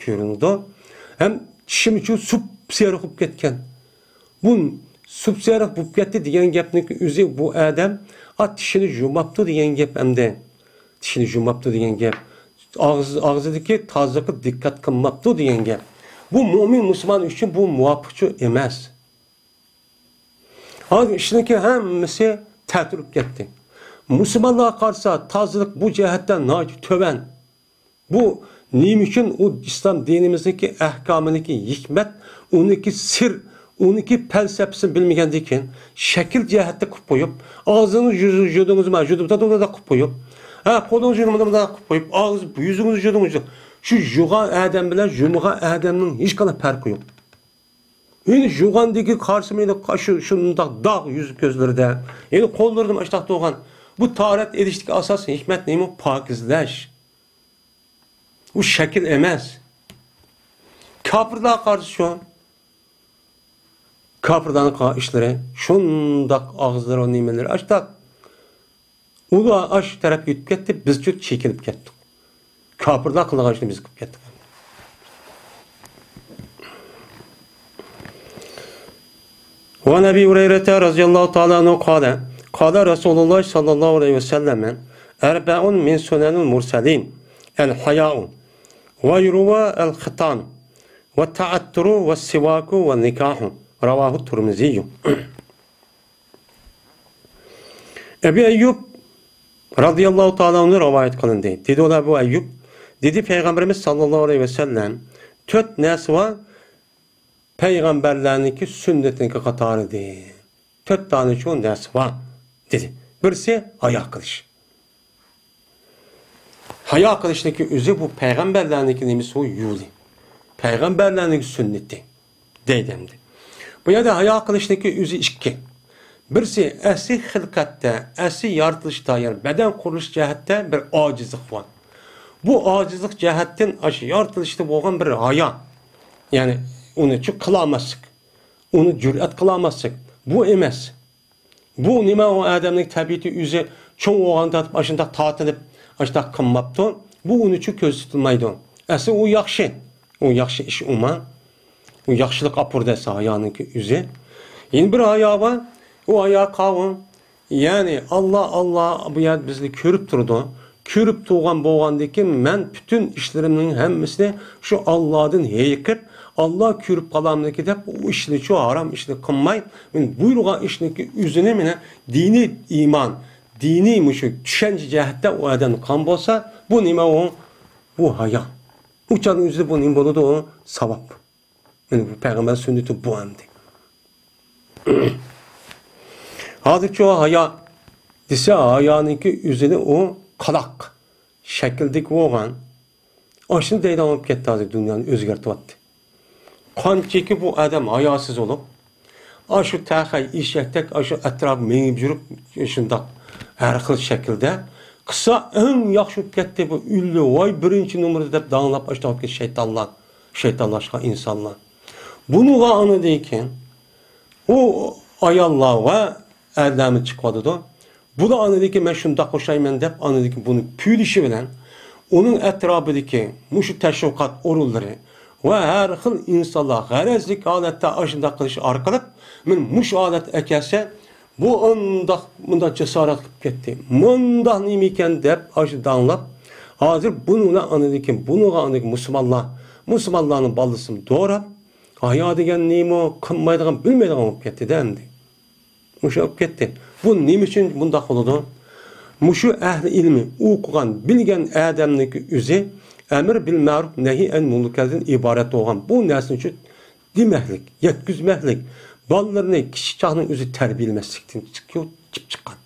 كۆرۈنىدۇ. ھەم چىشىمۇ سۇپسېرىق بولۇپ كەتكەن. بۇ سۇپسېرىق بولۇپ كەتتى دېگەن گەپنىڭ ئۆزى بۇ ئادەم، ئا، چىشىنى يۇماپتۇ دېگەن گەپ ئەمدى. چىشىنى يۇماپتۇ دېگەن گەپ. ئاغزى، ئاغزىدىكى تازىلىققا دىققەت قىلماپتۇ دېگەن گەپ. بۇ مۆمىن مۇسۇلمان ئۈچۈن بۇ مۇۋاپىقچۇ ئەمەس. ھازىر ئىشنىڭكى ھەممىسى تەتۈر بولۇپ كەتتى. مۇسۇلمانلارغا قارىسا، تازىلىق بۇ جەھەتتە ناھايىتى تۆۋەن. بۇ نېمە ئۈچۈن ئۇ ئىسلام دىنىمىزنىڭكى ئەھكامىنىڭكى ھېكمەت، ئۇنىڭكى سىر، ئۇنىڭكى پەلسەپىسىنى بىلمىگەندىن كېيىن، شەكىل جەھەتتە قىلىپ قويۇپ، ئاغزىنى يۇ-، يۇدۇڭىزما، يۇدۇپ تۇرۇڭلار قىلىپ قويۇپ، ھە، قولىڭىزنى يۇدۇڭىزما قىلىپ قويۇپ، ئاغزى، يۈزىڭىزنى يۇدۇڭىز. شۇ يۇغان ئادەم بىلەن يۇمىغان ئادەمنىڭ ھېچقانداق پەرقى يوق. ئۇنى يۇغاندىكى قارىسىمۇ شۇ، شۇنداق داغ يۈز كۆزلىرىدە. يەنى قوللىرىدىمۇ ئاشتاق تۇرغان. بۇ تاھارەت ئېلىشتىكى ئاساسىي ھېكمەت نېمە؟ پاكىزلەش. ئۇ شەكىل ئەمەس. كاپىرلارغا قارىسا شۇ. كاپىرلارنىڭ قىلغان ئىشلىرى شۇنداق، ئاغزىلىرى، نېمىلىرى ئاشتاق. ئۇلار ئاشۇ تەرەپكە ئۆتۈپ كەتتى، بىزچۇ چېكىنىپ كەتتۇق. كاپىرلار قىلغان ئىشنى بىز قىلىپ كەتتۇق. وعن أبي هريرة رضي الله تعالى عنه قال، قال رسول الله صلى الله عليه وسلم، أربع من سنن المرسلين، الحياء، ويروى الختان، والتعطر، والسواك، والنكاح. رواه الترمذي. ئەبى ئەييۇب رازىياللاھۇ تائالا ئەنھۇ رىۋايەت قىلىندى. دېدى ئۇلار، ئەبۇ ئەييۇب، دېدى پەيغەمبىرىمىز ساللاللاھۇ ئەلەيھى ۋەسەللەم، تۆت نەرسە بار پەيغەمبەرلەرنىڭكى سۈننىتىنىڭكى قاتارىدە. تۆت دانە شۇ نەرسە بار، دېدى. بىرسى ھايا قىلىش. ھايا قىلىشنىڭكى ئۆزى بۇ پەيغەمبەرلەرنىڭكى نېمىسى، ئۇ يولى. پەيغەمبەرلەرنىڭكى سۈننىتى دەيدۇ ئەمدى. بۇ يەردە ھايا قىلىشنىڭكى ئۆزى ئىككى. بىرسى ئەسلى خىلقەتتە، ئەسلى يارىتىلىشتا، يەنى بەدەن قۇرۇلۇش جەھەتتە بىر ئاجىزلىق بار. بۇ ئاجىزلىق جەھەتتىن ئاشۇ يارىتىلىشتا بولغان بىر ھايا. يەنى ئۇنى چۈ قىلالماسلىق. ئۇنى جۈرئەت قىلالماسلىق. بۇ ئەمەس. بۇ نېمە، ئۇ ئادەمنىڭ تەبىئىتى ئۆزى چوڭ بولغان تارتىپ ئاشۇنداق تارتىنىپ، ئاشۇنداق قىلماپتۇ. بۇ ئۇنىڭ ئۈچۈن كۆزدە تۇتۇلمايدۇ. ئەسلى ئۇ ياخشى. ئۇ ياخشى ئىش ئۇما. ئۇ ياخشىلىق ئاپىرىدۇ ئەسلى ھايانىڭكى ئۆزى. يەنە بىر ھايا بار. ئۇ ھايا قاۋۇ. يەنى ئاللا، ئاللا بۇ يەردە بىزنى كۆرۈپ تۇرىدۇ. كۆرۈپ تۇرغان بولغاندىن كېيىن مەن پۈتۈن ئىشلىرىمنىڭ ھەممىسىنى شۇ ئاللادىن ھېيىقىپ، ئاللا كۆرۈپ قالامدىكى دەپ ئۇ ئىشنى، شۇ ھارام ئىشنى قىلماي، مەن بۇيرۇغان ئىشنىڭكى ئۆزىنى مېنى دىنىي ئىمان، دىنىي مۇشۇ چۈشەنچە جەھەتتە ئۇ ئادەم قىلغان بولسا، بۇ نېمە ئۇ؟ بۇ ھايا. ئۇ چاغنىڭ ئۆزىدە بۇ نېمە بولىدۇ؟ ساۋاب. مانا بۇ پەيغەمبەر سۈننىتى بۇ ئەمدى. ھازىرچۇ ھايا دېسە، ھايانىڭكى ئۆزىنى ئۇ قالاق شەكىلدىكى بولغان. ئاشۇنى دەيدىغان بولۇپ كەتتى، ھازىر دۇنيانى ئۆزگەرتىۋەتتى. قانچىكى بۇ ئادەم ھاياسىز بولۇپ، ئاشۇ تەخەي ئېشەكتەك ئاشۇ ئەتراپ مېڭىپ يۈرۈپ، شۇنداق ھەر خىل شەكىلدە قىلسا ئەڭ ياخشى بولۇپ كەتتى. بۇ ئۈللە، ۋاي، بىرىنچى نومۇردا دەپ داڭلاپ ئاشۇنداق بولۇپ كەتتى شەيتانلار. شەيتانلاشقان ئىنسانلار. بۇنىڭغا ئاندىن كېيىن ئۇ ئاياللار ۋە ئەرلەرمۇ چىقىۋاتىدۇ. بۇلار ئاندىن كېيىن مەن شۇنداق ئوخشايمەن دەپ ئاندىن كېيىن بۇنى كۈيلىشى بىلەن ئۇنىڭ ئەتراپىدىكى مۇشۇ تەشۋىقات ئورۇنلىرى ۋە ھەر خىل ئىنسانلار غەرەزلىك ھالەتتە ئاشۇنداق قىلىش ئارقىلىق مەن مۇشۇ ھالەتكە ئەكەلسە بۇ ئۇنداق، مۇنداق جاسارەت قىلىپ كەتتى. مۇنداق نېمىكەن دەپ ئاشۇ داڭلاپ، ھازىر بۇنىڭ بىلەن ئاندىن كېيىن، بۇنىڭغا ئاندىن كېيىن مۇسۇلمانلار، مۇسۇلمانلارنىڭ بالىسىنى دوراپ، ھايا دېگەن نېمە، قىلمايدىغان، بىلمەيدىغان بولۇپ كەتتى-دە ئەمدى. مۇشۇ بولۇپ كەتتى. بۇ نېمە ئۈچۈن بۇنداق بولىدۇ؟ مۇشۇ ئەھلى ئىلمى ئوقۇغان، بىلگەن ئادەمنىڭكى ئۆزى ئەمر بىل مەرۇپ، نەھى ئەن مۇنكەردىن ئىبارەت بولغان بۇ نەرسىنى شۇ دېمەكلىك، يەتكۈزمەكلىك، بالىلىرىنى كىچىك چاغنىڭ ئۆزى تەربىيەلىمەسلىكتىن چىقىپ چىققان.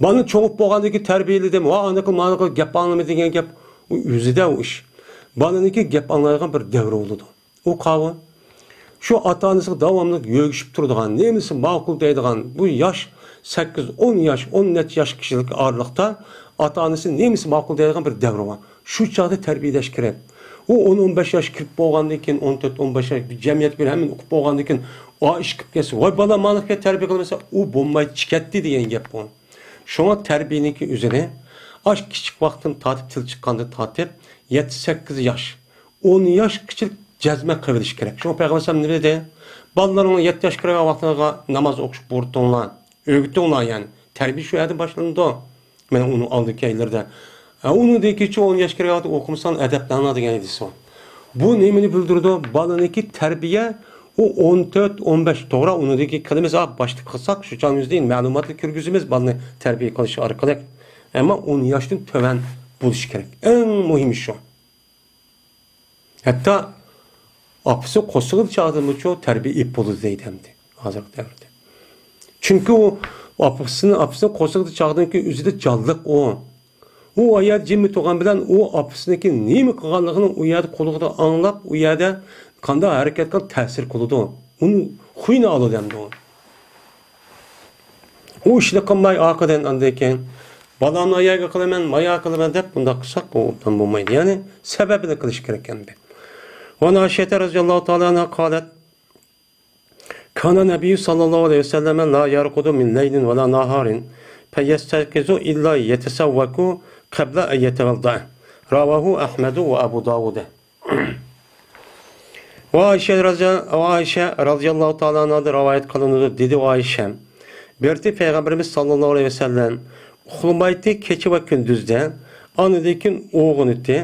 بالىنى چوڭ بولغاندىن كېيىن تەربىيەلىدىم، ۋا ئانا قىل، مانا قىل، گەپ ئاڭلىما دېگەن گەپ ئۇ ئۆزىدە ئۇ ئىش. بالىنىڭكى گەپ ئاڭلايدىغان بىر دەۋرى بولىدۇ. ئۇ قاۋۇ. شۇ ئاتا-ئانىسىغا داۋاملىق يۆگىشىپ تۇرىدىغان، نېمىسى ماقۇل دەيدىغان، بۇ ياش سەككىز، ئون ياش، ئون نەچچە ياش كىشىلىك ئارىلىقتا ئاتا-ئانىسى نېمىسى ماقۇل دەيدىغان بىر دەۋرى بار. شۇ چاغدا تەربىيەلەش كېرەك. ئۇ ئون، ئون بەش ياش كىرىپ بولغاندىن كېيىن، ئون تۆت، ئون بەش ياش بىر جەمئىيەتكە بىر ھەممىنى ئۇقۇپ بولغاندىن كېيىن، ئا ئىش قىلىپ كەتسە، ۋاي بالام، مانا تەربىيە قىلمىسا، ئۇ بولماي چىكەتتى دېگەن گەپ بۇ. شۇڭا تەربىيەنىڭكى ئۆزىنى ئاش كىچىك ۋاقتىن تارتىپ، تىل چىققاندىن تارتىپ، يەتتە، سەككىز ياش، ئون ياشقىچە جەزمەن قىلىۋېلىش كېرەك. شۇڭا پەيغەمبەر ئەلەيھىسسالام نېمە دېدى؟ بالىلىرىڭلار يەتتە ياشقا كىرگەن ۋاقتىڭلارغا ناماز ئوقۇشقا بۇيرۇتۇڭلار، ئۆگىتىڭلار، يەنى تەربىيە شۇ يەردىن باشلىنىدۇ. مانا ئۇنىڭ ئالدىدىكى ئايلىرىدا. ھە، ئۇنىڭدىن كېيىنچە ئون ياشقا كىرگەن ۋاقتىدا ئوقۇمىساڭ ئەدەپلەنلا دېگەن ھەدىسى بار. بۇ نېمىنى بىلدۈرىدۇ؟ بالىنىڭكى تەربىيە ئۇ ئون تۆت، ئون بەش، توغرا، ئۇنىڭدىن كېيىن قىلىمىز، ھە، باشتا قىلساق، شۇ چاغنىڭ ئۆزىدە مەلۇماتنى كىرگۈزىمىز بالىنى تەربىيە قىلىش ئارقىلىق. ئەمما ئون ياشتىن تۆۋەن بولۇشى كېرەك. ئەڭ مۇھىمى شۇ. ھەتتا ئاپىسى قورسىقىدا چاغدىمۇچۇ تەربىيە ئېلىپ بولىدۇ دەيدۇ ئەمدى ھازىرقى دەۋردە. چۈنكى ئۇ ئاپىسىنى، ئاپىسىنى قورسىقىدا چاغدىكى ئۆزىدە جانلىق ئۇ. ئۇ ئايال جىممىدە تۇرغان بىلەن ئۇ ئاپىسىنىڭكى نېمە قىلغانلىقىنى ئۇ يەردە قۇلىقىدا ئاڭلاپ، ئۇ يەردە قانداق ھەرىكەت قىلغان تەسىر قىلىدۇ. ئۇنىڭ خۇيىنى ئالىدۇ ئەمدى ئۇ. ئۇ ئىشنى قىلماي ئارقىدىن ئاندىن كېيىن بالامنى ئاياغا قىلىمەن، مايا قىلىمەن دەپ بۇنداق قىلساق بۇ ئوبدان بولمايدۇ. يەنى سەۋەبىنى قىلىش كېرەك ئەمدى. وعن عائشة رضي الله تعالى عنها قالت: كان النبي صلى الله عليه وسلم لا يرقد من ليل ولا نهار فيستيقظ إلا يتسوك قبل أن يتوضأ. رواه أحمد وأبو داود. ۋە ئائىشە رازىيال-، ۋە ئائىشە رازىياللاھۇ تائالا ئەنھادىن رىۋايەت قىلىنىدۇ، دېدى ئۇ ئائىشەم: بىرتى پەيغەمبىرىمىز ساللاللاھۇ ئەلەيھى ۋەسەللەم ئۇخلىمايتتى كېچە ۋە كۈندۈزدە، ئاندىن كېيىن ئويغىنىتتى.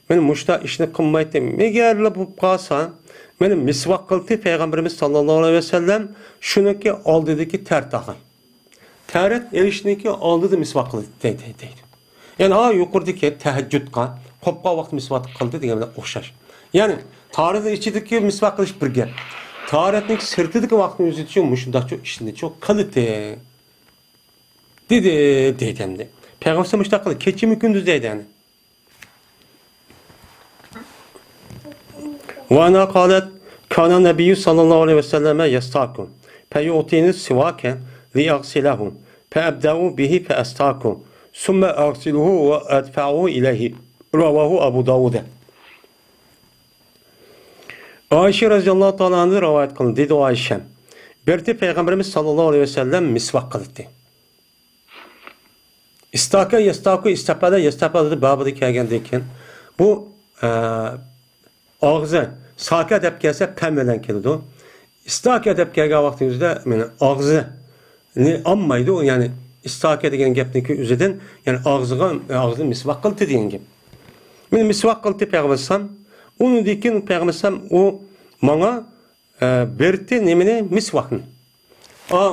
مەن مۇشۇنداق ئىشنى قىلمايتتىم. ئەگەرلا بولۇپ قالسا، مېنى مىسۋاك قىلدى پەيغەمبىرىمىز ساللاللاھۇ ئەلەيھى ۋەسەللەم شۇنىڭكى ئالدىدىكى تەرەتاغا. تەرەت ئېلىشنىڭكى ئالدىدا مىسۋاك قىلدى، دەيدۇ، دەيدۇ. يەنى ھا يۇقىرىدىكى تەھەججۇدقا، قوپقان ۋاقىت مىسۋاك قىلدى دېگەن بىلەن ئوخشاش. يەنى تارەتنىڭ ئىچىدىكى مىسۋاك قىلىش بىر گەپ. تارەتنىڭ سىرتىدىكى ۋاقىتنىڭ ئۆزىدىچۇ مۇشۇنداقچۇ ئىشنىچۇ قىلدى. دېدى، دەيدۇ ئەمدى. پەيغەمبەر مۇشۇنداق قىلدى، كېچىمۇ كۈندۈز دەيدۇ يەنى. وعنها قالت: كان النبي صلى الله عليه وسلم يستاك، فيعطيني السواك لأغسله، فأبدأ به فأستاك، ثم أغسله وأدفعه إليه. رواه أبو داود. ئائىشە رەزىياللاھۇ تائالا ئەنھادىن رىۋايەت قىلىندى، دېدى ئۇ ئائىشەم: بىرتى پەيغەمبىرىمىز ساللاللاھۇ ئەلەيھى ۋەسەللەم مىسۋاك قىلاتتى. ئىستاكا، يەستاكۇ، ئىستەپەدە، يەستەپەدە بابىدا كەلگەندىن كېيىن بۇ، ئە، ئاغزى، ساكا دەپ كەلسە پەم بىلەن كېلىدۇ. ئىستاكا دەپ كەلگەن ۋاقتىمىزدا مانا ئاغزىنى ئالمايدۇ، يەنى ئىستاكا دېگەن گەپنىڭكى ئۆزىدىن، يەنى ئاغزىغا، ئاغزىنى مىسۋاك قىلدى دېگەن گەپ. مانا مىسۋاك قىلدى پەيغەمبەر ئەلەيھىسسالام. ئۇنىڭدىن كېيىن پەيغەمبەر ئەلەيھىسسالام ئۇ ماڭا، ئە، بەردى نېمىنى؟ مىسۋاكنى. ئا،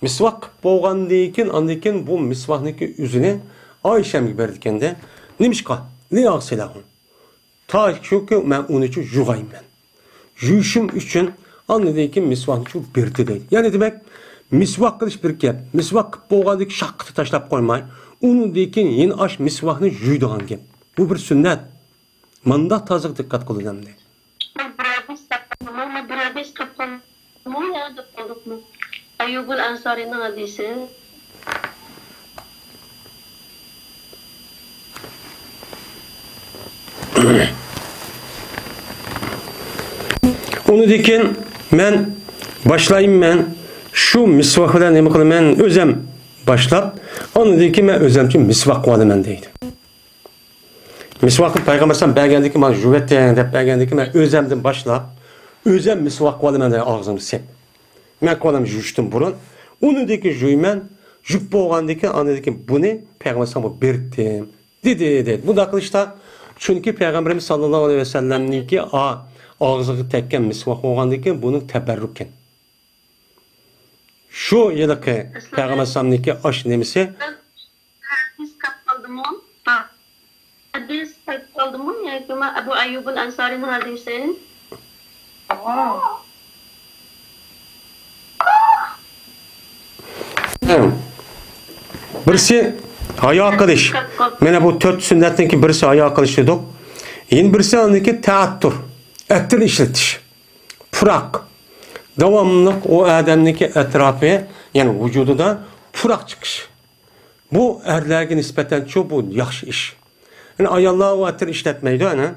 مىسۋاك قىلىپ بولغاندىن كېيىن، ئاندىن كېيىن بۇ مىسۋاكنىڭكى ئۆزىنى ئائىشەمگە بېرىدىكەن-دە. نېمىشقا؟ لىئاغسىلەھۇ. تا شۇكى مەن ئۇنىچۇ يۇغايمەن. يۇيۇشۇم ئۈچۈن ئاندىن كېيىن مىسۋاكنىچۇ بېرىدۇ دەيدۇ. يەنى دېمەك، مىسۋاك قىلىش بىر گەپ. مىسۋاك قىلىپ بولغاندىن كېيىن شاققىتى تاشلاپ قويماي، ئۇنىڭدىن كېيىن يەنە ئاش مىسۋاكنى يۇيىدىغان گەپ. بۇ بىر سۈننەت. مانداق تازىغا دىققەت قىلىدۇ ئەمدى. بىر ھەدىس تاپقانمۇ يا دەپ قالدۇقمۇ؟ ئەييۇبۇل ئەنسارىنىڭ ھەدىسى. ئۇنىڭدىن كېيىن مەن باشلايمەن، شۇ مىسۋاك بىلەن نېمە قىلىمەن، ئۆزەم باشلاپ، ئاندىن كېيىن مەن ئۆزەمچە مىسۋاك قىلىۋالىمەن دەيدۇ. مىسۋاكنى پەيغەمبەر ئەلەيھىسسالام بەرگەندىن كېيىن، مانا يۇۋەتتىڭ دەپ بەرگەندىن كېيىن، مەن ئۆزەمدىن باشلاپ، ئۆزەم مىسۋاك قىلىۋالىمەن دەيدۇ، ئاغزىمنى سىپ. مەن قولۇم يۇيۇشتىن بۇرۇن، ئۇنىڭدىن كېيىن يۇيىمەن، يۇيۇپ بولغاندىن كېيىن، ئاندىن كېيىن بۇنى پەيغەمبەر ئەلەيھىسسالامغا بېرىتتىم. دېدى، دېدى. بۇنداق قىلىشتا، چۈنكى پەيغەمبىرىمىز ساللاللاھۇ ئەلەيھى ۋەسەللەمنىڭكى ئا-، ئاغزىغا تەگكەن مىسۋاك بولغاندىن كېيىن، بۇنىڭ تەبەررۇكى. شۇ ھېلىقى پەيغەمبەر ئەلەيھىسسالامنىڭكى ئاش نېمىسى. ھەدىس قاپ قالدىمۇ؟ ھا. ھەدىس قاپ قالدىمۇ؟ ياكى ما ئەبۇ ئەييۇبۇل ئەنسارىنىڭ ھەدىسى؟ بىرسى ھايا قىلىش. مانا بۇ تۆت سۈننەتنىڭكى بىرسى ھايا قىلىش دېدۇق. يەنە بىرسى ئاندىكى تەئەتتۇر. ئەتىر ئىشلىتىش. پۇراق. داۋاملىق ئۇ ئادەمنىڭكى ئەتراپى، يەنى ۋۇجۇدىدا پۇراق چىقىش. بۇ ئەرلەرگە نىسبەتەنچۇ بۇ ياخشى ئىش. يەنى ئاياللار ئۇ ئەتىر ئىشلەتمەيدۇ، ئەنە.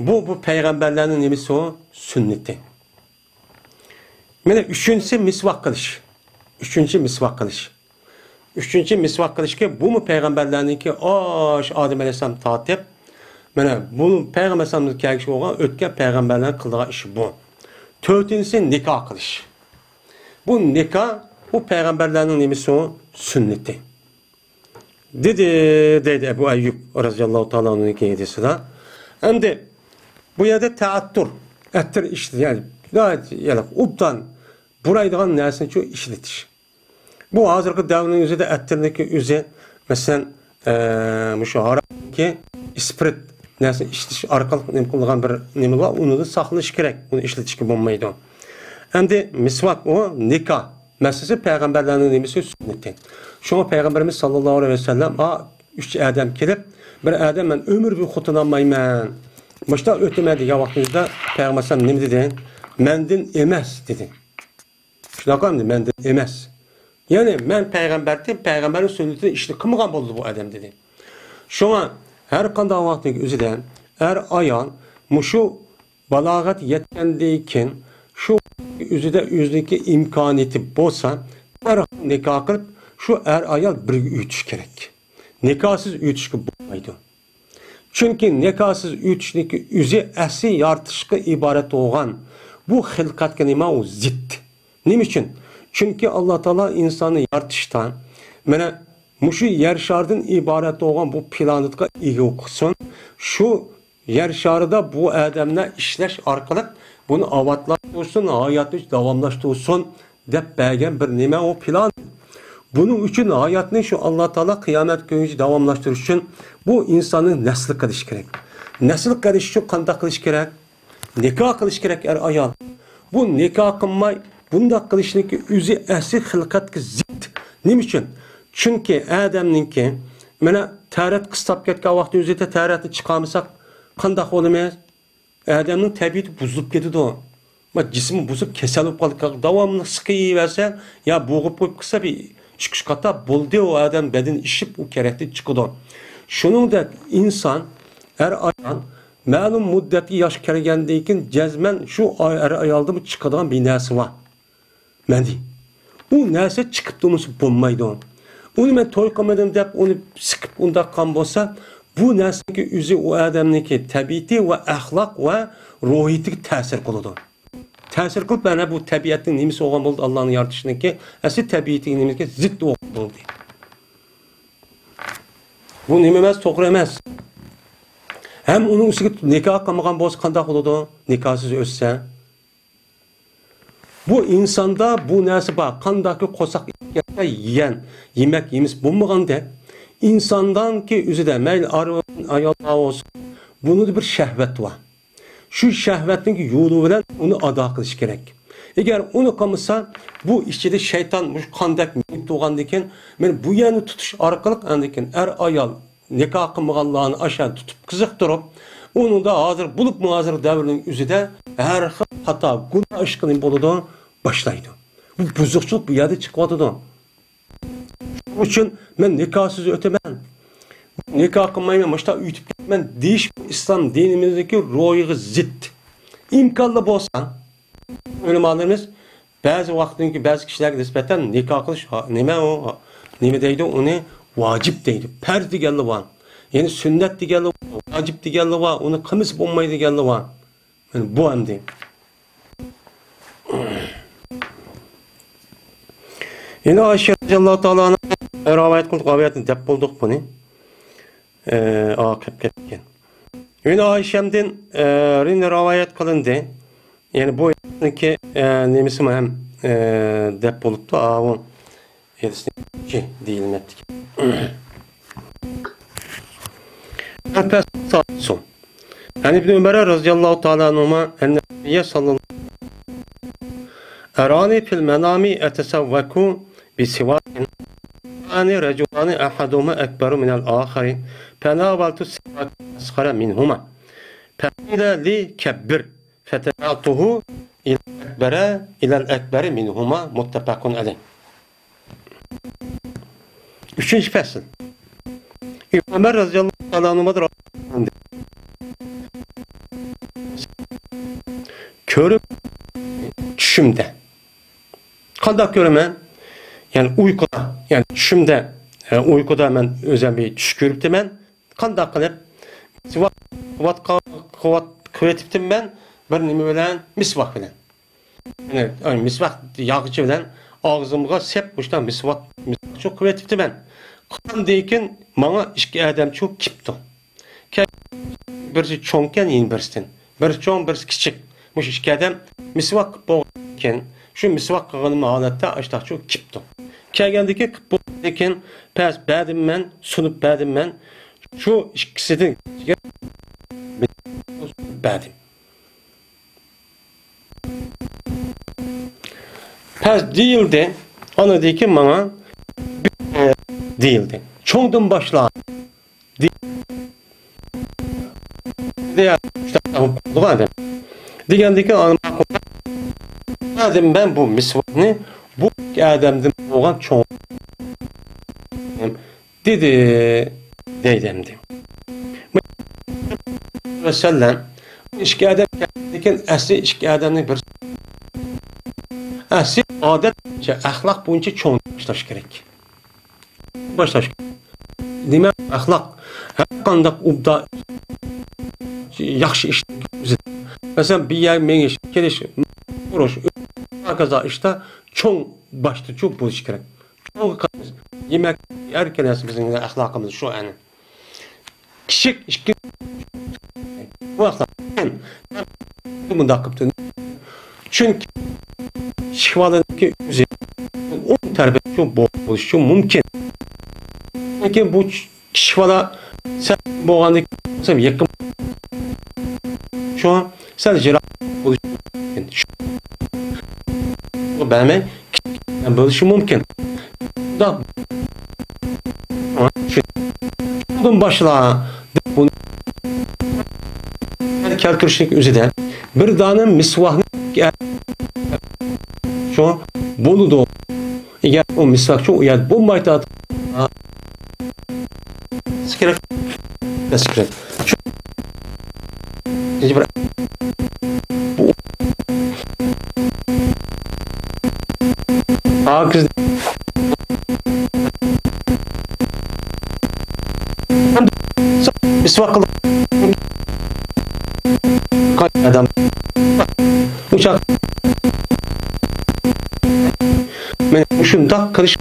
بۇ، بۇ پەيغەمبەرلەرنىڭ نېمىسى ئۇ؟ سۈننىتى. مانا ئۈچىنچىسى مىسۋاك قىلىش. ئۈچىنچى مىسۋاك قىلىش. ئۈچىنچى مىسۋاك قىلىشكى، بۇمۇ پەيغەمبەرلەرنىڭكى، ئاش ئادەم ئەلەيھىسسالام تارتىپ، مانا بۇ پەيغەمبەر ئەلەيھىسسالامدىن كەلگۈچە بولغان ئۆتكەن پەيغەمبەرلەرنىڭ قىلىدىغان ئىشى بۇ. تۆتىنچىسى نىكاھ قىلىش. بۇ نىكاھ، بۇ پەيغەمبەرلەرنىڭ نېمىسى ئۇ؟ سۈننىتى. دېدى، دەيدۇ ئەبۇ ئەييۇب رەزىياللاھۇ تائالا ئەنھۇنىڭكى ھەدىسىدە. ئەمدى بۇ يەردە تەئەتتۇر، ئەتىر ئىشلىتىش، يەنى ناھايىتى، يەنى ئوبدان بۇرايدىغان نەرسىنى شۇ ئىشلىتىش. بۇ ھازىرقى دەۋرنىڭ ئۆزىدە ئەتىرنىڭكى ئۆزى، مەسىلەن، ئە، مۇشۇ ھارامكى ئىسپىرت نەرسە ئىشلىتىش ئارقىلىق نېمە قىلىدىغان بىر نېمە بار، ئۇنىڭدىن ساقلىنىش كېرەك، ئۇنى ئىشلىتىشكە بولمايدۇ. ئەمدى مىسۋاك، ئۇ نىكاھ مەسىلىسى پەيغەمبەرلەرنىڭ نېمىسى؟ سۈننىتى. شۇڭا پەيغەمبىرىمىز ساللاللاھۇ ئەلەيھى ۋەسەللەم، ئا، ئۈچ ئادەم كېلىپ، بىر ئادەم، مەن ئۆمۈر بويى خوتۇن ئالمايمەن، مۇشۇنداق ئۆتىمەن دېگەن ۋاقتىمىزدا پەيغەمبەر ئەلەيھىسسالام نېمە دېدى؟ مەندىن ئەمەس دېدى. شۇنداققۇ ئەمدى؟ مەندىن ئەمەس. يەنى مەن پەيغەمبەردىن، پەيغەمبەرنىڭ سۈننىتىنى ئىشلىتىپ قىلمىغان بولدى بۇ ئادەم دېدى. شۇڭا ھەر قانداق ۋاقىتنىڭ ئۆزىدە ئەر ئايال مۇشۇ بالاغەت يەتكەندىن كېيىن شۇ ئۆزىدە ئۆزىنىڭكى ئىمكانىيىتى بولسا، دەرھال نىكاھ قىلىپ، شۇ ئەر ئايال بىرگە ئۆتۈش كېرەك. نىكاھسىز ئۆتۈشكە بولمايدۇ. چۈنكى نىكاھسىز ئۆتۈشنىڭكى ئۆزى ئەسلى يارىتىشقا ئىبارەت بولغان بۇ خىلقەتكە نېمە ئۇ؟ زىت. نېمە ئۈچۈن؟ چۈنكى ئاللا تائالا ئىنساننى يارىتىشتا، مانا مۇشۇ يەر شارىدىن ئىبارەت بولغان بۇ پلانېتقا ئىگە قىلسۇن، شۇ يەر شارىدا بۇ ئادەملەر ئىشلەش ئارقىلىق بۇنى ئاۋاتلاشتۇرسۇن، ھاياتنى داۋاملاشتۇرسۇن دەپ بەرگەن بىر نېمە ئۇ؟ پلان. بۇنىڭ ئۈچۈن ھاياتنى شۇ ئاللا تائالا قىيامەت كۈنگىچە داۋاملاشتۇرۇش ئۈچۈن بۇ ئىنساننى نەسل قىلىش كېرەك. نەسل قىلىش ئۈچۈن قانداق قىلىش كېرەك؟ نىكاھ قىلىش كېرەك ئەر ئايال. بۇ نىكاھ قىلماي بۇنداق قىلىشنىڭكى ئۆزى ئەسلى خىلقەتكە زىت. نېمە ئۈچۈن؟ چۈنكى ئادەمنىڭكى، مانا، تەرەت قىستاپ كەتكەن ۋاقتى ئۆزىدە تەرەتنى چىقارمىساق قانداق بولىمىز؟ ئادەمنىڭ تەبىئىتى بۇزۇلۇپ كېتىدۇ. ما جىسمى بۇزۇپ كېسەل بولۇپ قالىدىكەن. داۋاملىق سىقىۋەرسە يا بوغۇپ قويۇپ قىلسا بىر چىقىش قاتا بولدى، ئۇ ئادەم بەدىنى ئىششىپ ئۇ كېرەكتىن چىقىدۇ. شۇنىڭدەك ئىنسان، ئەر ئايال مەلۇم مۇددەتكە ياش كەلگەندىن كېيىن جەزمەن شۇ ئەر ئايالدىمۇ چىقىدىغان بىر نەرسە بار. مەندى. ئۇ نەرسە چىقىپ تۇرمىسا بولمايدۇ. ئۇنى مەن توي قىلمىدىم دەپ ئۇنى سىقىپ ئۇنداق قىلغان بولسا، بۇ نەرسىنىڭكى ئۆزى ئۇ ئادەمنىڭكى تەبىئىتى ۋە ئەخلاق ۋە روھىيىتىگە تەسىر قىلىدۇ. تەسىر قىلىپ، مانا بۇ تەبىئەتنىڭ نېمىسى بولغان بولدى، ئاللانىڭ يارىتىشىنىڭكى ئەسلى تەبىئىتىگە نېمىسىگە زىت بولغان بولدى. بۇ نېمە ئەمەس، توغرا ئەمەس. ھەم ئۇنىڭ ئۈستىگە نىكاھ قىلمىغان بولسا قانداق بولىدۇ؟ نىكاھسىز ئۆتسە. بۇ ئىنساندا بۇ نەرسە بار. قانداقكى قورساق ئىچكەندە يېگەن، يېمەك يېمىسى بولمىغاندەك، ئىنساندانكى ئۆزىدە، مەيلى ئاياللار بولسۇن، بۇنىڭدا بىر شەھۋەت بار. شۇ شەھۋەتنىڭ يولى بىلەن ئۇنى ئادا قىلىش كېرەك. ئەگەر ئۇنى قىلمىسا، بۇ ئىچىدە شەيتان مۇشۇ قاندەك مېڭىپ تۇرغاندىن كېيىن، مانا بۇ يەرنى تۇتۇش ئارقىلىق ئاندىن كېيىن ئەر ئايال نىكاھ قىلمىغانلارنى ئاشۇ تۇتۇپ قىزىقتۇرۇپ، ئۇنىڭدا ھازىر بولۇپمۇ ھازىر دەۋرنىڭ ئۆزىدە ھەر خىل خاتا، گۇناھ ئىش قىلىپ بولىدۇ، باشلايدۇ. بۇ بۇزۇقچىلىق بۇ يەردە چىقىۋاتىدۇ. شۇنىڭ ئۈچۈن مەن نىكاھسىز ئۆتىمەن، نىكاھ قىلمايمەن، مۇشۇنداق ئۆتۈپ كېتىمەن دېيىش ئىسلام دىنىمىزدىكى روھىغا زىت. ئىمكانلا بولسا، ئۆلىمالىرىمىز بەزى ۋاقىتتىن كېيىن بەزى كىشىلەرگە نىسبەتەن نىكاھ قىلىش ھا-، نېمە ئۇ، نېمە دەيدۇ، ئۇنى ۋاجىپ دەيدۇ، پەرز دېگەنلا بار. يەنى سۈننەت دېگەنلا بار، ۋاجىپ دېگەنلا بار، ئۇنى قىلمىسا بولمايدۇ دېگەنلا بار. يەنى بۇ ئەمدى. يەنە ئائىشە رەزىياللاھۇ تائالا ئەنھا رىۋايەت قىلدۇق، ئاۋۇ يەردىن دەپ بولدۇق بۇنى. ئە، ئا، قېپ كەتكەن. يەنە ئائىشەمدىن، ئە، يەنە رىۋايەت قىلىندى. يەنى بۇ ھەدىسنىڭكى، ئە، نېمىسىمۇ ھەم، ئە، دەپ بولۇپتۇ. ئاۋۇ ھەدىسنىڭكى دېيىلمەپتىكەن. الفصل السادس. عن ابن عمر رضي الله تعالى عنهما أن النبي صلى الله عليه وسلم أراني في المنام أتسوك بسواك. رآني رجلان أحدهما أكبر من الآخر فناولت السواك الأصغر منهما فقيل لي كبر فتبعته إلى الأكبر، إلى الأكبر منهما، متفق عليه. ئۈچىنچى پەسىل. ئىبن ئۆمەر رەزىياللاھۇ تائالا ئەنھۇمدىن رىۋايەت قىلىندى. كۆرۈپ چۈشۈمدە. قانداق كۆرىمەن؟ يەنى ئۇيقۇدا، يەنى چۈشۈمدە، ئە، ئۇيقۇدا مەن ئۆزۈم بىر چۈش كۆرۈپتىمەن. قانداق قىلىپ؟ مىسۋاك قىلىۋاتقا-، قىلىۋات-، قىلىۋېتىپتىمەن بىر نېمە بىلەن؟ مىسۋاك بىلەن. يەنى، ئاي، مىسۋاك ياغىچى بىلەن ئاغزىمغا سەپ مۇشۇنداق مىسۋاك، مىسۋاكچۇ قىلىۋېتىپتىمەن. قاندىن كېيىن ماڭا ئىككى ئادەمچۇ كېپتۇ. كە-، بىرسى چوڭكەن، يەنە بىرسىدىن. بىرسى چوڭ، بىرسى كىچىك. مۇشۇ ئىككى ئادەم مىسۋاك قىلىپ بولغاندىن كېيىن، شۇ مىسۋاك قىلغىنىم ھالەتتە ئاشتاقچۇ كېپتۇ. كەلگەندىكى قىلىپ بولغاندىن كېيىن، پەس بەردىم مەن، سۇنۇپ بەردىم مەن. شۇ ئىككىسىدىن بەردىم. پەس دېيىلدى. ئاندىن كېيىن ماڭا دېيىلدى. چوڭدىن باشلا. دېيىلدى. دېگەندىكىن ئانا ماقۇل. ھازىر مەن بۇ مىسۋاكنى بۇ ئادەمدىن بولغان چوڭ دېدى، دەيدۇ ئەمدى. ۋەسەللەم، ئىككى ئادەم كەلگەندىكىن ئەسلى ئىككى ئادەمنىڭ بىرسى، ئەسلى ئادەت بويىچە، ئەخلاق بويىچە چوڭ باشلاش كېرەك. باشلاش كېرەك. دېمەك، ئەخلاق ھەر قانداق ئوبدا ياخشى ئىش. مەسىلەن، بىر يەرگە مېڭىش، كېلىش، ئۇرۇش، ھاكازا ئىشتا چوڭ باشتىچۇ بولۇش كېرەك. چوڭغا قارايمىز. يېمەك، ھەر كەلسە بىزنىڭ ئەخلاقىمىز شۇ ئەنە. كىچىك ئىككى بۇ ئەخلاق. مۇنداق قىپتۇ. چۈنكى كىچىك بالىنىڭكى ئۆزى ئوڭ تەرەپچۇ بولۇشى مۇمكىن. لېكىن بۇ كىچىك بالا سەل بولغاندىن كېيىن يېقىن شۇ سەل يىراق بولۇشى مۇمكىن. بەرمەي بولۇشى مۇمكىن. شۇنداق. شۇندىن باشلا دەپ بۇنى كەلتۈرۈشنىڭ ئۆزىدە بىر دانە مىسۋاكنى شۇ بولىدۇ. ئەگەر ئۇ مىسۋاكچۇ ئۇ يەردە بولماي تۇرسا كېرەك. بەس كېرەك. شۇ بىر بۇ ھاكىز مىسۋاك قىلىپ ئادەم ئۇشاق. مەن شۇنداق قىلىش.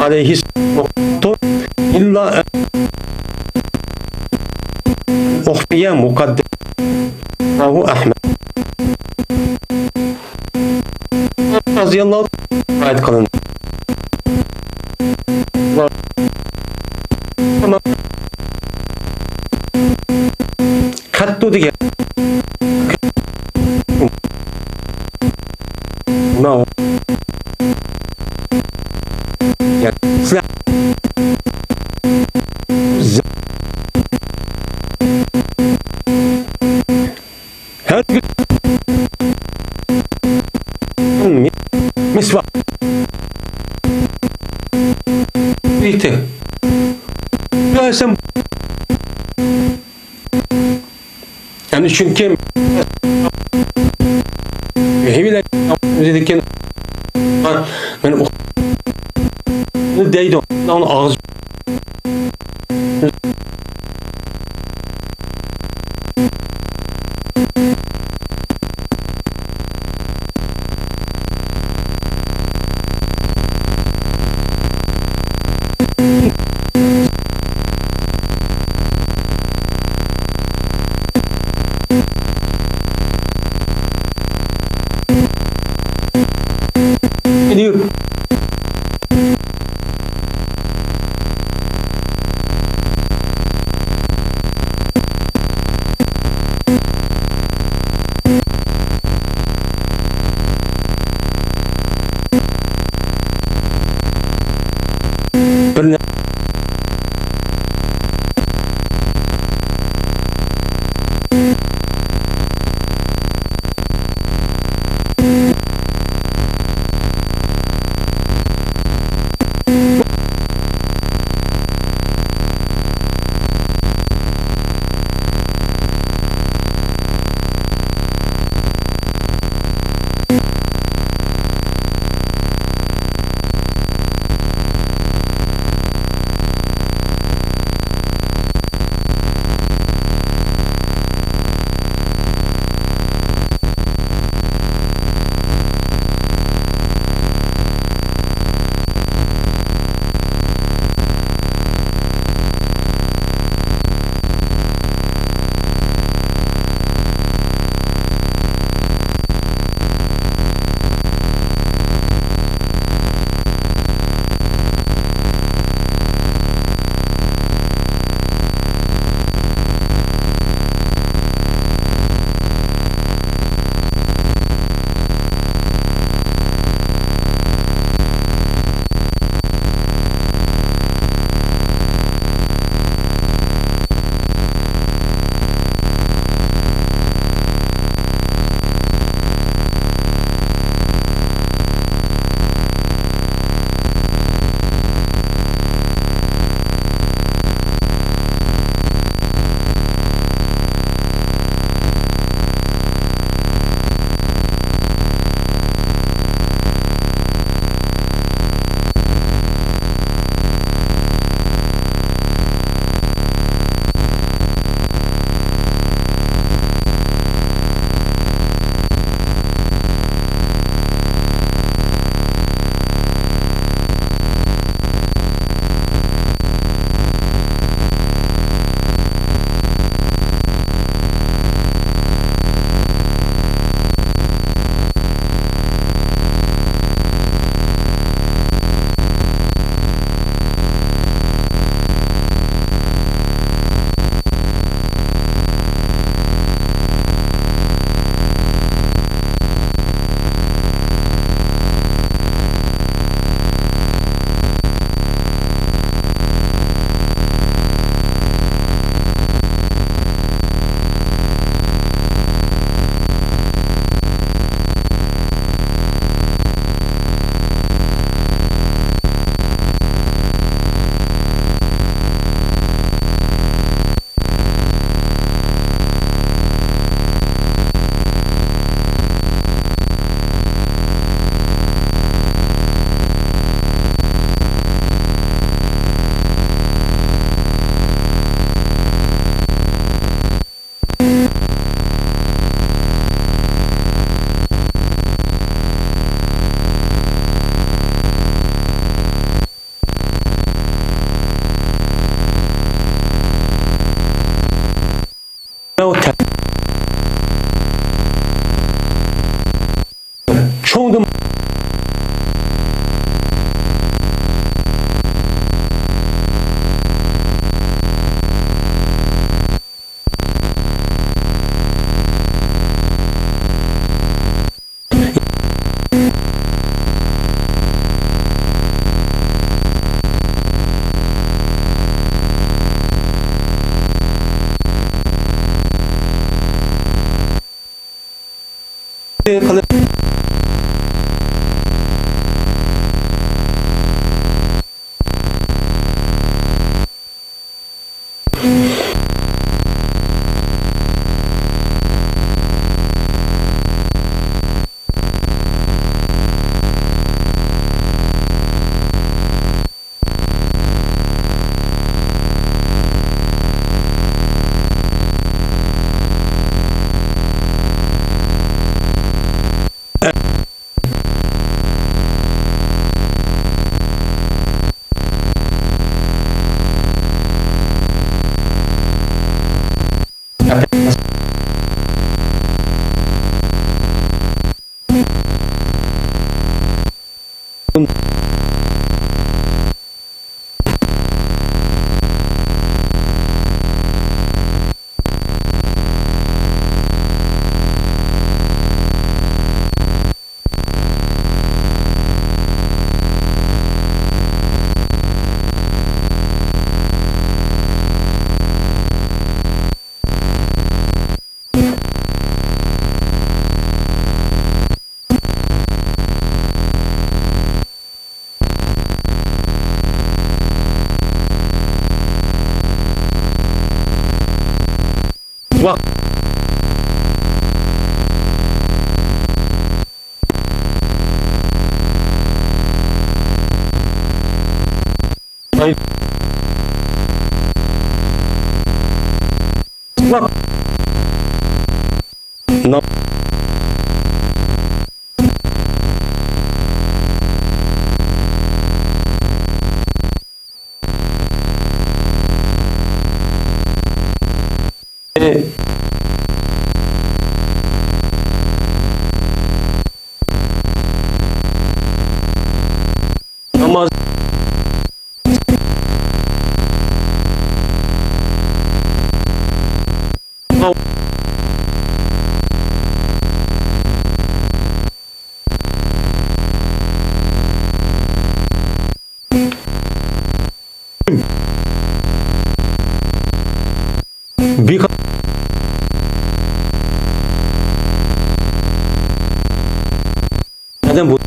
عليه الصلاة إلا أن أخفي مقدم. رواه أحمد. رضي الله عنه رواية قىلىندى. قەتتۇ دېگەن. ماۋۇ. يەنى سىلەر. چۈنكى ھەيۋىلەر ئۆزىدىكى مەن دەيدۇ. ئۇنىڭ ئاغزى بىر چوڭدىن قىلىپ، ۋاق. ئاي. ۋاق. نام. ناماز. بىخ-، ئادەم بۇ.